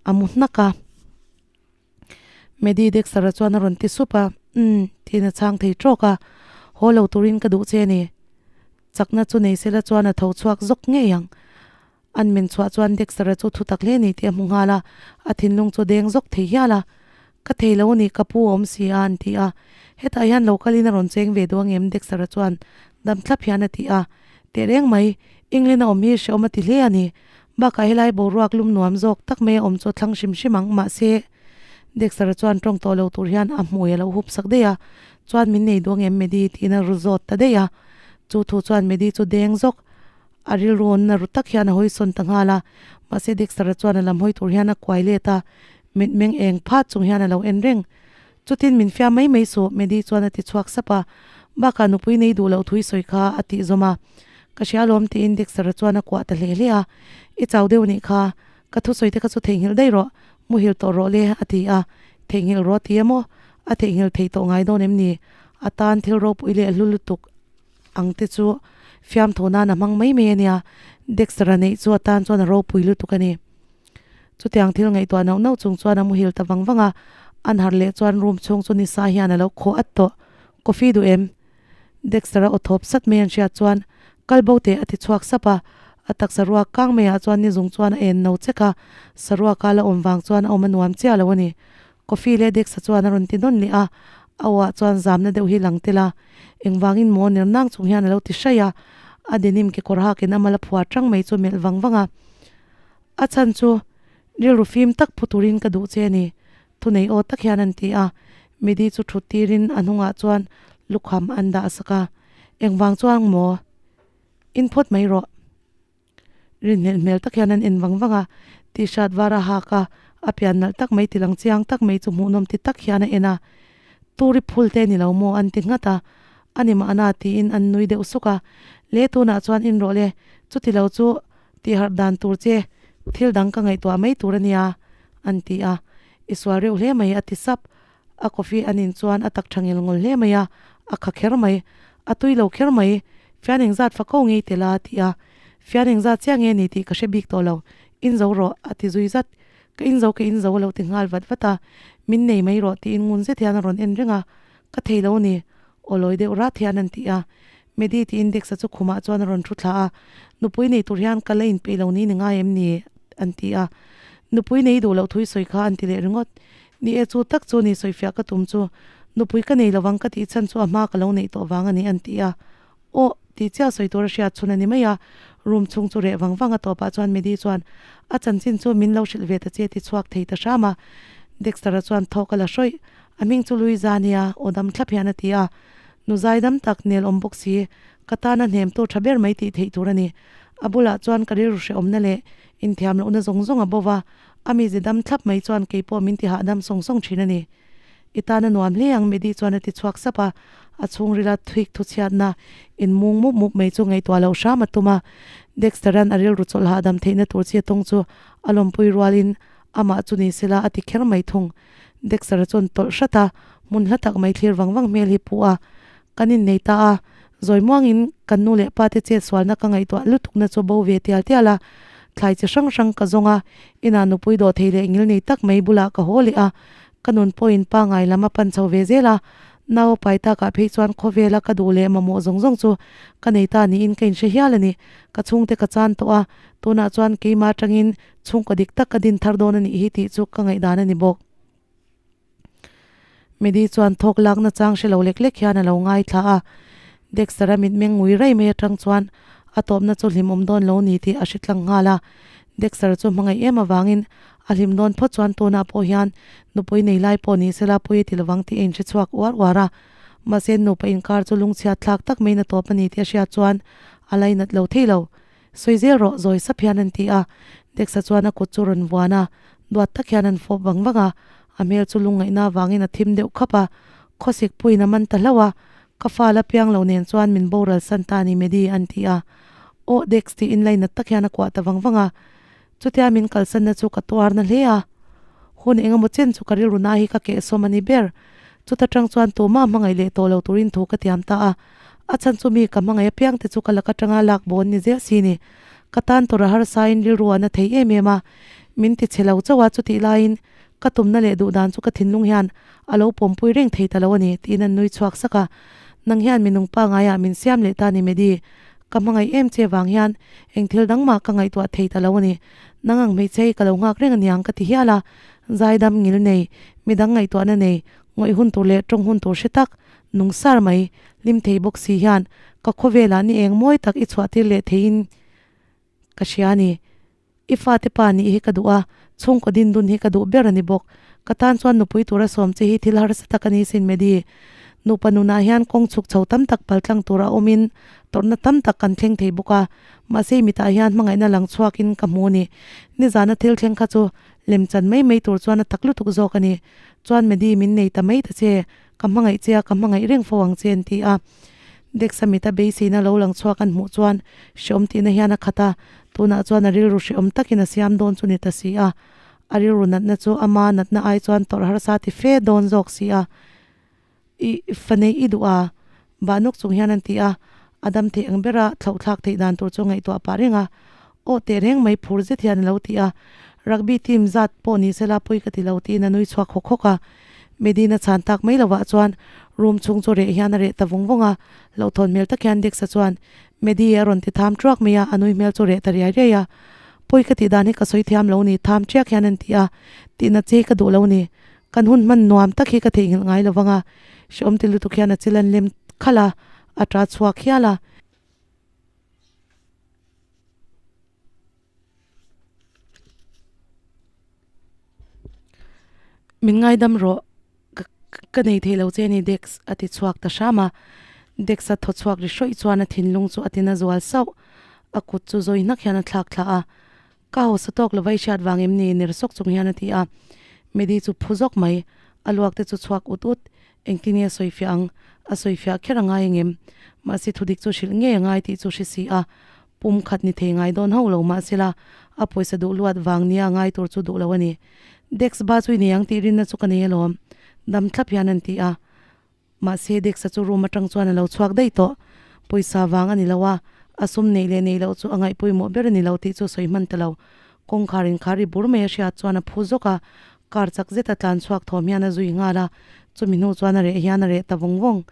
a mu hnak a. Medi Dexter-a chuan a rawn ti sup a, Umm, tiin a chhang thei trawk a, Haw lo turin ka duh che a ni. Chakna chu nei sela chuan a tho chhuak zawk ngei ang. An men chhuah chuan Dexter-a chu thu tak hle ni tih a hmu nghal a, a thinlung chu deng zawk thei hial a. Ka thei lo a ni, ka pu a awm si a, an ti a. Hetah hian lo kalin a rawn cheng ve duh angem? Dexter-a chuan dam thlap hian a ti a. Tehreng mai, England a awm hi hrehawm a ti hle a ni. Bakah helai boruak lum nuam zawk tak mai a awm chu a thlang hrim hrim ang, mahse, Dexter-a chuan tawng tawh lo tur hian a hmui a lo hup sak daih a, chuan min nei duh angem Medi tiin a ru zawt ta daih a. Chu thu chuan Medi chu deng zawk a rilru na ru tak hian a hawi sawn ta nghal a. Mahse Dexter-a chuan a lam hawi tur hian a kuai let a, mitmeng eng phat chung hian a lo en reng. Chutin min fiam mai mai suh, Medi chuan a ti chhuak sap a, bakah nupui nei duh loh thui sawi kha a tih zawm a. Ka hria alawm tiin Dexter-a chuan a kuah ta hle hle a, I chau deuh nih kha, ka thusawi te kha chu theihnghilh daih rawh, muhil tawh rawh le a ti a, theihnghilh rawh ti emaw? A theihnghilh thei tawh ngai dawn em ni? A tan thil ropui leh hlu lutuk ang te chu fiamthaw nan a hmang mai mai a nia, Dexter-a neih chu a tan chuan a ropui lutuk a ni. Chutiang thil ngaihtuah nauh nauh chung chuan a muhil ta vang vang a, an harh leh chuan room chhung chu nisa hian a lo khaw at tawh. Coffee duh em? Dexter-a aw thawp sat mai an hriat chuan kal bo teh a ti chhuak sap a, a taksa ruak kang maiah chuan ni zung chuan a en no chek a, saruaka la awm vang chuan a awm a nuam chiah lo a ni. Coffee leh Dexa chuan a rawn ti nawn leh a, a awah chuan zamna deuh hi lang tel a, engvangin maw ner nang chung hian a lo ti hraih a, a denim kekawr hakin a mal a phuar tang mai chu melh vang vang a. A chhan chu rilru fim tak phu turin ka duh che a ni, thunei aw tak hian an ti a, Midi chu thut tirin a hnungah chuan lukham an dah sak a, engvang chuan maw in phawt mai rawh. Rinhlelh hmel tak hian an en vang vang a, t-shirt var a hak a, a pian nalh tak mai tilang chiang tak mai chu hmuhnawm ti tak hian a en a, Turi phul te ni lo maw an ti nghat a, a ni mahna tiin an nui deuh suk a, le tunah chuan in rawh le, chuti lo chu tihharh dan tur che thil dang ka ngaihtuah mai tur a nia an ti a, i sual reuh hle mai a ti sap, a coffee an in chuan a tak tha ngel ngawl hle mai a, a kha kher mai, a tui lo kher mai, fian engzat fa ko ngei tel a ti a, fian engzat chiah nge ni tih ka hre bik tawh lo, in zo rawh a ti zui zat, ka in zo ka in zo a lo ti nghal vat vat a, min nei mai rawh tiin ngun zet hian a rawn en reng a, ka thei lo ni, aw lawi deuh rat hian an ti a, Medi tiin Dexa chu khumah chuan a rawn thu thla a, nupui nei tur hian ka la inpeih lo ni ni ngai em ni? an ti a, nupui nei duh loh thui sawi kha an ti leh ringawt, Ni e chu tak chu ni sawifiah ka tum chu nupui ka nei lovang ka tih chhan chu a hma ka lo neih tawh vang a ni an ti a. Aw, tih chiah sawi tur a hriat chhun a ni mai a, room chhung chu reh vang vang a tawpah chuan Medi chuan a chanchin chu min lo hrilh ve ta che ti chhuak thei ta hram a. Dexter-a chuan thawk a la hrawih, a hming chu Louisa nia, aw dam thlap hian a ti a. Nu zai dam tak nel awm bawk si, ka tana hnem tur tha ber mai tih theih tur a ni. A bulah chuan ka rilru hrehawmna leh inthiam lohna zawng zawng a bo va, A mizi dam thlap mai chuan kei pawh min ti hahdam sawng sawng thin a ni. I tan a nuam hle ang Medi chuan a ti chhuak sap a, a chhungrila thuik thuchhiatna in mung mup mup mai chu ngaihtuah loh hram a tum a. Dexter-a'n a rilru chawlh hahdam theihna tur chi a tawng chu a lawmpui rualin amah chu ni sela a ti kher mai thung. Dexter-a chuan tawlh hrat a, hmun hla tak mai thlir vang vang hmel hi pu a. Kan innei ta a, zawi muangin kan nu leh pa te chet sualna ka ngaihtuah lutukna chu bo ve tial tial a, thlai chi hrang hrang ka zawng a, inah nupui dawh thei leh ngil nei tak mai bulah ka haw leh a, ka nun pawhin pangai lam a pan chho ve zel a, nau a pai takah phei chuan khawvela ka duh leh mamawh zawng zawng chu ka nei ta niin ka inhre hial a ni, ka chhungte ka chan tawh a, tunah chuan keimah atangin chhungkaw dik tak ka din thar dawn a nih hi tih chu ka ngaihdan a ni bawk. Medi chuan thawk lakna chang hre lo lek lek hian a lo ngaithla a, Dexter-a mitmeng ngui rei mai atang chuan a tawpna chu hlim awm dawn lo ni tih a hre tlang nghal a. Dexter chu hmangaih em avangin a hlim dawn phawt chuan tunah pawh hian nupui nei lai pawh ni sela pui a ti lovang tih a inhre chhuak uar uar a. Mahse nupa inkar chu lungchhiat thlak tak maiin a tawp a ni tih a hriat chuan a lainat lo thei lo. Sawi zel rawh, zawi sap hian an ti a. Dexa chuan a kut chu rawn vuan a, duat tak hian an fawp vang vang a. A hmel chu lungngaihna avangin a thim deuh khap a. Khawsik puiin a man ta hlauh a, Ka fa la piang lo nen chuan min boral san ta ni Medi, an ti a. Aw Dex tiin lainat tak hian a kuah ta vang vang a. Chutia min kalsanna chu ka tuarna hle a. Hun engemaw chen chu ka rilru na hi ka kehsawm a ni ber. Chuta tang chuan tumah hmangaih leh tawh lo turin thu ka tiam ta a. A chhan chu mi ka hmangaih apiang te chu ka lak atanga lak bawn ni zel si ni. Ka tan tur a harsain rilru a na thei em em a. Min ti chhe lo chauh a, chutih laiin ka tumna leh duh dan chu ka thinlung hian a lo pawmpui reng thei ta lo a ni, tiin an nui chhuak sak a. Nang hian minung pa ngaiah min siam leh ta ni Medi. Ka hmangaih em che vang hian eng thil dang mah ka ngaihtuah thei ta lo a ni. Nang ang hmeichhe hi ka lo nghak reng aniang ka ti hial a. Zaidam ngil nei, midang ngaihtuahna nei, ngawih hun tur leh tawng hun tur hre tak, nung sar mai, hlim thei bawk si hian ka khawvelah ni eng mawi tak i chhuah tir leh theiin ka hria a ni. I fate pa nih hi ka duh a, chhungkaw din dun hi ka duh ber a ni bawk. Ka tan chuan nupui tura sawm che hi thil harsa tak a ni sin Medi. Nupa nunah hian kawng chhuk chho tam tak paltlang tura awmin tawrhna tam tak kan thleng thei bawk a, mahse i mitah hian hmangaihna lang chhuakin ka hmu a ni. Nizana thil thleng kha chu lemchan mai mai tur chuan a tak lutuk zawk a ni. Chuan Medi min nei ta mai ta che, ka hmangaih che a, ka hmangaih reng fo ang che an ti a. Dexa mita beiseina lo lang chhuak an hmuh chuan hreawm tihna hian a khat a, tunah chuan a rilru hreawm takin a siam dawn chu ni ta si a. A rilru natna chu ama natna ai chuan tawrh harsa ti fe dawn zawk si a. I fa neih i duh a, bah nawk chung hian an ti a, a dam theih ang bera thlauh thlak theih dan tur chu ngaihtuah pah reng a. Aw teh reng mai phur zet hian a lo ti a, rugby team zat pawh ni sela pawi ka ti lo tiin a nui chhuak hawk hawk a. Medina chhan tak mai lovah chuan room chhung chu reh hian a reh ta vawng vawng a, hlauhthawn hmel tak hian Dex-a chuan Medi a rawn ti tham truak mai a, a nui hmel chu reh ta riai riai a. Pawi ka tih dan hi ka sawi thiam lo ni, tham chiak hian an ti a, tihna che ka duh lo ni. Kan hun hman nuam tak hi ka theihnghilh ngai lo vang a, hrehawm ti lutuk hian a chil an lem khalh a, a ta chhuak hial a. Min ngaidam rawh, ka ka nei thei lo che ni Dex a ti chhuak ta hram a. Dex a thaw chhuak ri hrawih chuan a thinlung chu a tina zual sauh. A kut chu zawi hnak hian a thlak thla a. Ka hausa tawk lo vai hriat vang em ni ner sawk chung hian a ti a. Medi chu phu zawk mai. A luak te chu chhuak ut ut. Engtin nge a sawifiah ang? A sawifiah kher a ngai angem? Mahse thudik chu hrilh ngei a ngai tih chu hre si a. Pum khat ni thei ngai dawn hauh lo mahsela a pawisa duh luat vang nia ngai tur chu duh lo a ni. Dex ba chu i nei ang tih rinna chu ka nei alawm. Dam thlap hian an ti a. Mahse Dex-a chu room atang chuan a lo chhuak daih tawh. Pawisa vang a ni lo a, a sum neih leh neih loh chu a ngaih pawimawh ber a ni lo tih chu sawi hman ta lo. Kawngkhar inkhar ri bur mai a hriat chuan a phu zawk a, car chak zeta tlan chhuak thawm hian a zui nghal a, chumi hnu chuan a reh hian a reh ta vawng vawng.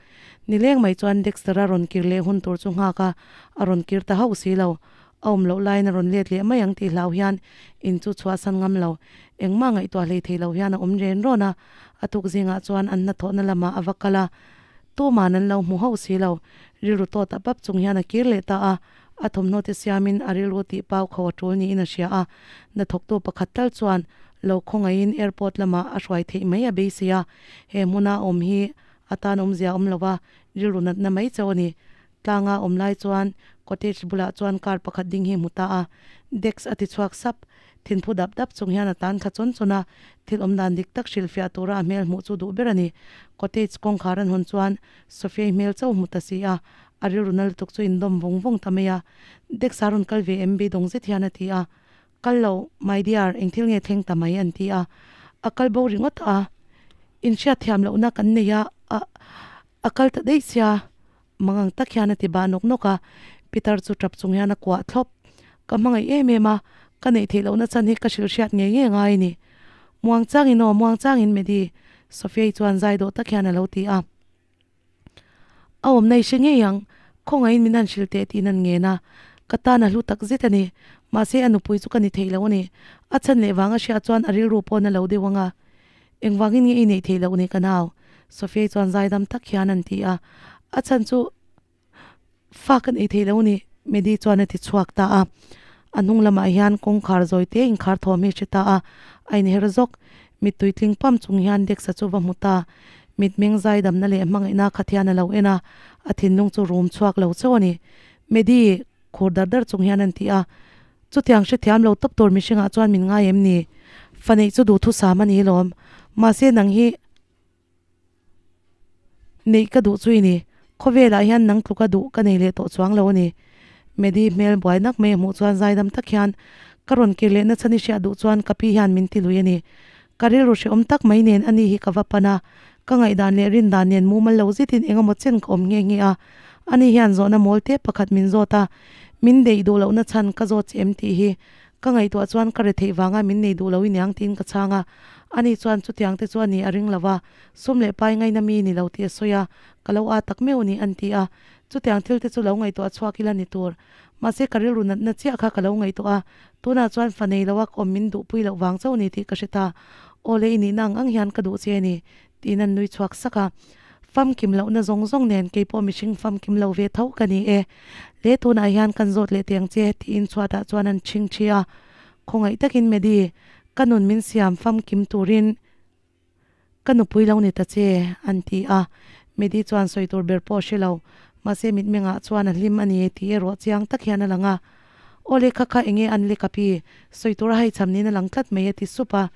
Nileng mai chuan Dexter-a rawn kir leh hun tur chu nghak a, a rawn kir ta hauh si lo. A awm loh laiin a rawn let leh mai ang tih hlau hian in chu chhuahsan ngam lo. Engmah ngaihtuah hlei thei lo hian a awm ren rawn a, a tuk zingah chuan an hnathawhna lamah a va kal a, tuman an lo hmu hauh si lo. Rilru tawt a pap chung hian a kir leh ta a, a thawmhnaw te siamin a rilru tih pau kho a tul niin a hria a, hnathawktu pakhat tal chuan lo khawngaihin airport lamah a hruai theih mai a beisei a, he hmuna awm hi a tan awmzia awm lo a, rilru natna mai chauh a ni. Tlanga awm lai chuan cottage bulah chuan car pakhat ding hi hmu ta a, Dex a ti chhuak sap. Thinphu dap dap chung hian a tan thla chawn chawn a, thil awm dan dik tak hrilhfiah tura a hmel hmuh chu duh ber a ni. Cottage kawngkhar an hawn chuan Sophia-i hmel chauh hmu ta si a, a rilru na lutuk chu indawm vawng vawng ta mai a. Dex a rawn kal ve em beidawng zet hian a ti a. Kal lo, my dear, eng thil nge thleng ta mai an ti a. A kal bo ringawt a, inhriat thiam lohna kan nei a, a a kal ta daih sia. Mangang tak hian a ti bah nawk nawk a, Peter chu tap chung hian a kuah thlawp. Ka hmangaih em em a, ka neih theih lohna chan hi ka hrilh hriat ngei ngei ngai a ni. Muang changin aw, muang changin Medi, Sophia-i chuan zai dawh tak hian a lo ti a. A awmna i hre ngei ang, khawngaihin min han hrilh teh tiin an ngen a. Ka tan a hlu tak zet a ni, mahse a nupui chu ka ni thei lo a ni. A chhan leh vang a hriat chuan a rilru pawn a lo deuh ang a. Engvangin nge i neih theih loh ni ka nau? Sophia-i chuan zaidam tak hian an ti a. A chhan chu fa ka nei thei lo ni, Medi chuan a ti chhuak ta a. A hnung lamah hian kawngkhar zawi te inkhar thawm hi a hre ta a, a inher zawk. Mittui tling pam chung hian Dex-a chu va hmu ta. Mitmeng zaidamna leh hmangaihna khat hian a lo en a, a thinlung chu rum chhuak lo chauh a ni. Medi! Khur dar dar chung hian an ti a, Chutiang hrethiam lo tawp tur mihringah chuan min ngai em ni? Fa neih chu duhthusam a ni lawm. Mahse nang hi neih ka duh chu i ni. Khawvelah hian nang tluka duh ka nei leh tawh chuang lo a ni. Medi hmel buai nak mai a hmuh chuan zaidam tak hian ka rawn kir leh nachhan i hriat duh chuan ka pi hian min ti lui a ni. Ka rilru hrehawm tak mai nen ani hi ka va pan a, ka ngaihdan leh rindan nen mumal lo zetin eng emaw chen ka awm nghe nghe a. Ani hian zawhna mawl te pakhat min zawt a, min deih duh lohna chhan ka zawt che em tih hi ka ngaihtuah chuan ka retheih vanga min nei duh lo i niang tiin ka chhang a. Ani chuan chutiang te chu a ni a ring lo va, sum leh pai ngaina mi ni lo tih a sawi a, ka lo aa tak meuh a ni an ti a. Chutiang thil te chu lo ngaihtuah chhuak ila ni tur. Mahse ka rilru natna chiah kha ka lo ngaihtuah a, tunah chuan fa nei lo a ka awm min duhpui loh vang chauh a ni tih ka hre ta. Aw le i nihna ang ang hian ka duh che a ni, tiin an nui chhuak sak a. Famkim lohna zawng zawng nen keipawh mihring famkim lo ve tho ka ni e. Le tunah hian kan zawt leh teng che, tiin chhuatah chuan an chhing thi a. Khawngaih takin Medi, ka nun min siam famkim turin. Ka nupui lo ni ta che, an ti a. Medi chuan sawi tur ber pawh a hre lo. Mahse mitmengah chuan a hlim a ni tih erawh chiang tak hian a lang a. Aw lehkha kha enge an lek a pi? Sawi tur a haichham niin a lang tlat mai a ti sup a.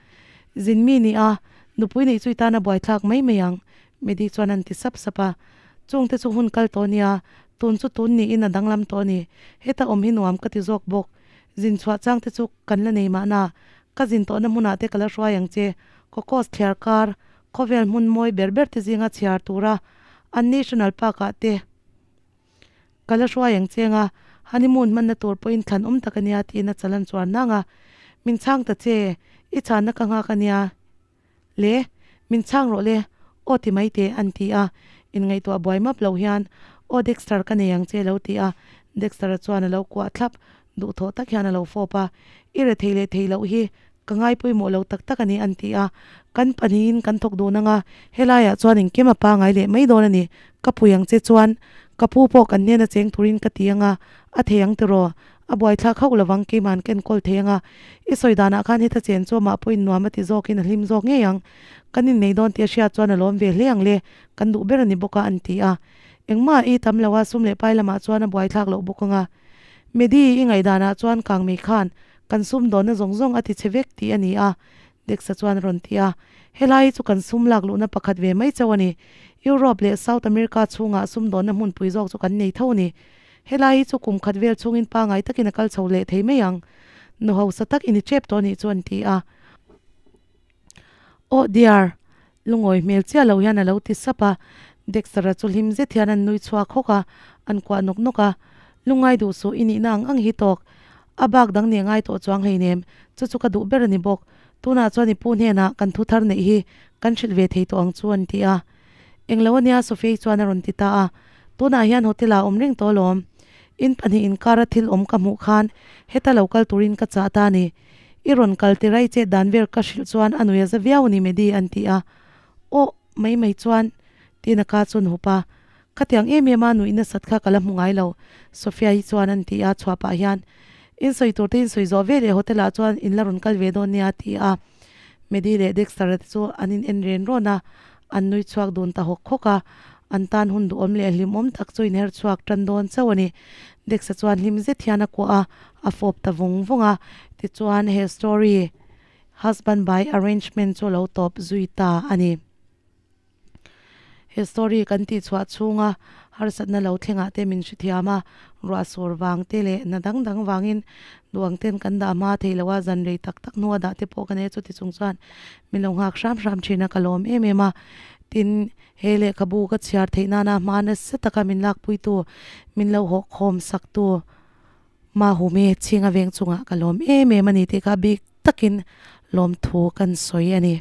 Zin mi ni a, nupui neih chu i tan a buaithlak mai mai ang, Medi chuan an ti sap sap a. Chungte chu hun kal tawh nia, tun chu tun niin a danglam tawh a ni. Heta awm hi nuam ka ti zawk bawk. Zin chhuah chang te chu kan la nei mahna, ka zin tawhna hmunah te ka la hruai ang che. Cocos thliar kar, khawvel hmun mawi ber ber te zinga chhiar tura an National Park ah te ka la hruai ang che anga honeymoon hmanna tur pawhin thlan awm tak ania tiin a chalan chuan nang a, Min chhang ta che, i chhanna ka nghak ania le, min chhang rawh le, aw ti mai teh an ti a, inngaihtuah buai map lo hian aw Dexter ka nei ang che lo ti a, Dexter-a chuan a lo kuah thlap, duhthawh tak hian a lo fawp a, I re thei leh thei loh hi ka ngai pawimawh lo tak tak a ni an ti a, kan pahnihin kan thawk dun ang a, helaiah chuan engkim a pangai leh mai dawn a ni, ka pui ang che chuan ka pu pawh kan hnena cheng turin ka ti ang a, a thei ang tiraw? A buaithlak hauh lovang keima'n ka enkawl thei ang a, i sawi danah khan heta chen chu amah pawhin nuam a ti zawkin a hlim zawk ngei ang, kan innei dawn tih a hriat chuan a lawm ve hle ang le, kan duh ber a ni bawk a an ti a, engmah a i tam lo a, sum leh pai lamah chuan a buaithlak loh bawk ang a. Medi, i ngaihdanah chuan kangmei khan kan sum dawnna zawng zawng a ti chhe vek tih a ni a, Dexa chuan a rawn ti a. Helai hi chu kan sum lak luhna pakhat ve mai chauh a ni. Europe leh South America chhungah sum dawnna hmunpui zawk chu kan nei tho a ni. Helai hi chu kum khat vel chhungin pangai takin a kal chho leh thei mai ang. Nu hausa tak i ni tep tawh a nih chu an ti a. Aw dear, lungawi hmel chiah lo hian a lo ti sap a. Dexter-a chu hlim zet hian an nui chhuak hawk a, an kuah nawk nawk a. Lungngai duh suh i nihna ang ang hi tawk. A bak dang nih a ngai tawh chuang hleinem, chu chu ka duh ber a ni bawk. Tunah chuan i pu hnenah kan thu thar neih hi kan hrilh ve thei tawh ang chu an ti a. Englo ania Sophia-i chuan a rawn ti ta a. Tunah hian hotel-ah a awm reng tawh alawm. In pahnih inkara thil awm ka hmuh khan heta lo kal turin ka chah ta a ni. I rawn kal tir a i chet dan vel ka hrilh chuan a nui a za viau a ni Medi an ti a. Aw, mai mai chuan tiin a ka chu an hup a. Khatiang em em a nuih nasat kha ka la hmu ngai lo Sophia hi chuan an ti a, chhuah pah hian in sawi tur te in sawi zawh ve leh hotel ah chuan in la rawn kal ve dawn nia a ti a. Medi leh Dexter a te chu an in en ren rawn a, an nui chhuak dun ta hawk hawk a, an tan hun duhawm leh hlimawm tak chu in her chhuak tan dawn chauh a ni. Dexa chuan hlim zet hian a kuah a, a fawp ta vung vung a, tichuan he story Husband by Arrangement chu a lo tawp zui ta a ni. He story kan tih chhuah chhunga harsatna lo thlengah te min hrethiam a, ruah sur vang te leh hna dang dang vangin duang ten kan dah hma thei lo a, zan rei tak tak hnua dah te pawh ka nei a, chuti chung chuan min lo nghak hram hram thin a, ka lawm em em a. Tin, he lehkhabu ka chhiar theih nana hma nasa taka min lakpuitu, min lo hawhkhawm saktu Mahume chhinga veng chungah ka lawm em em a ni tih kha bik takin lawmthu kan sawi a ni.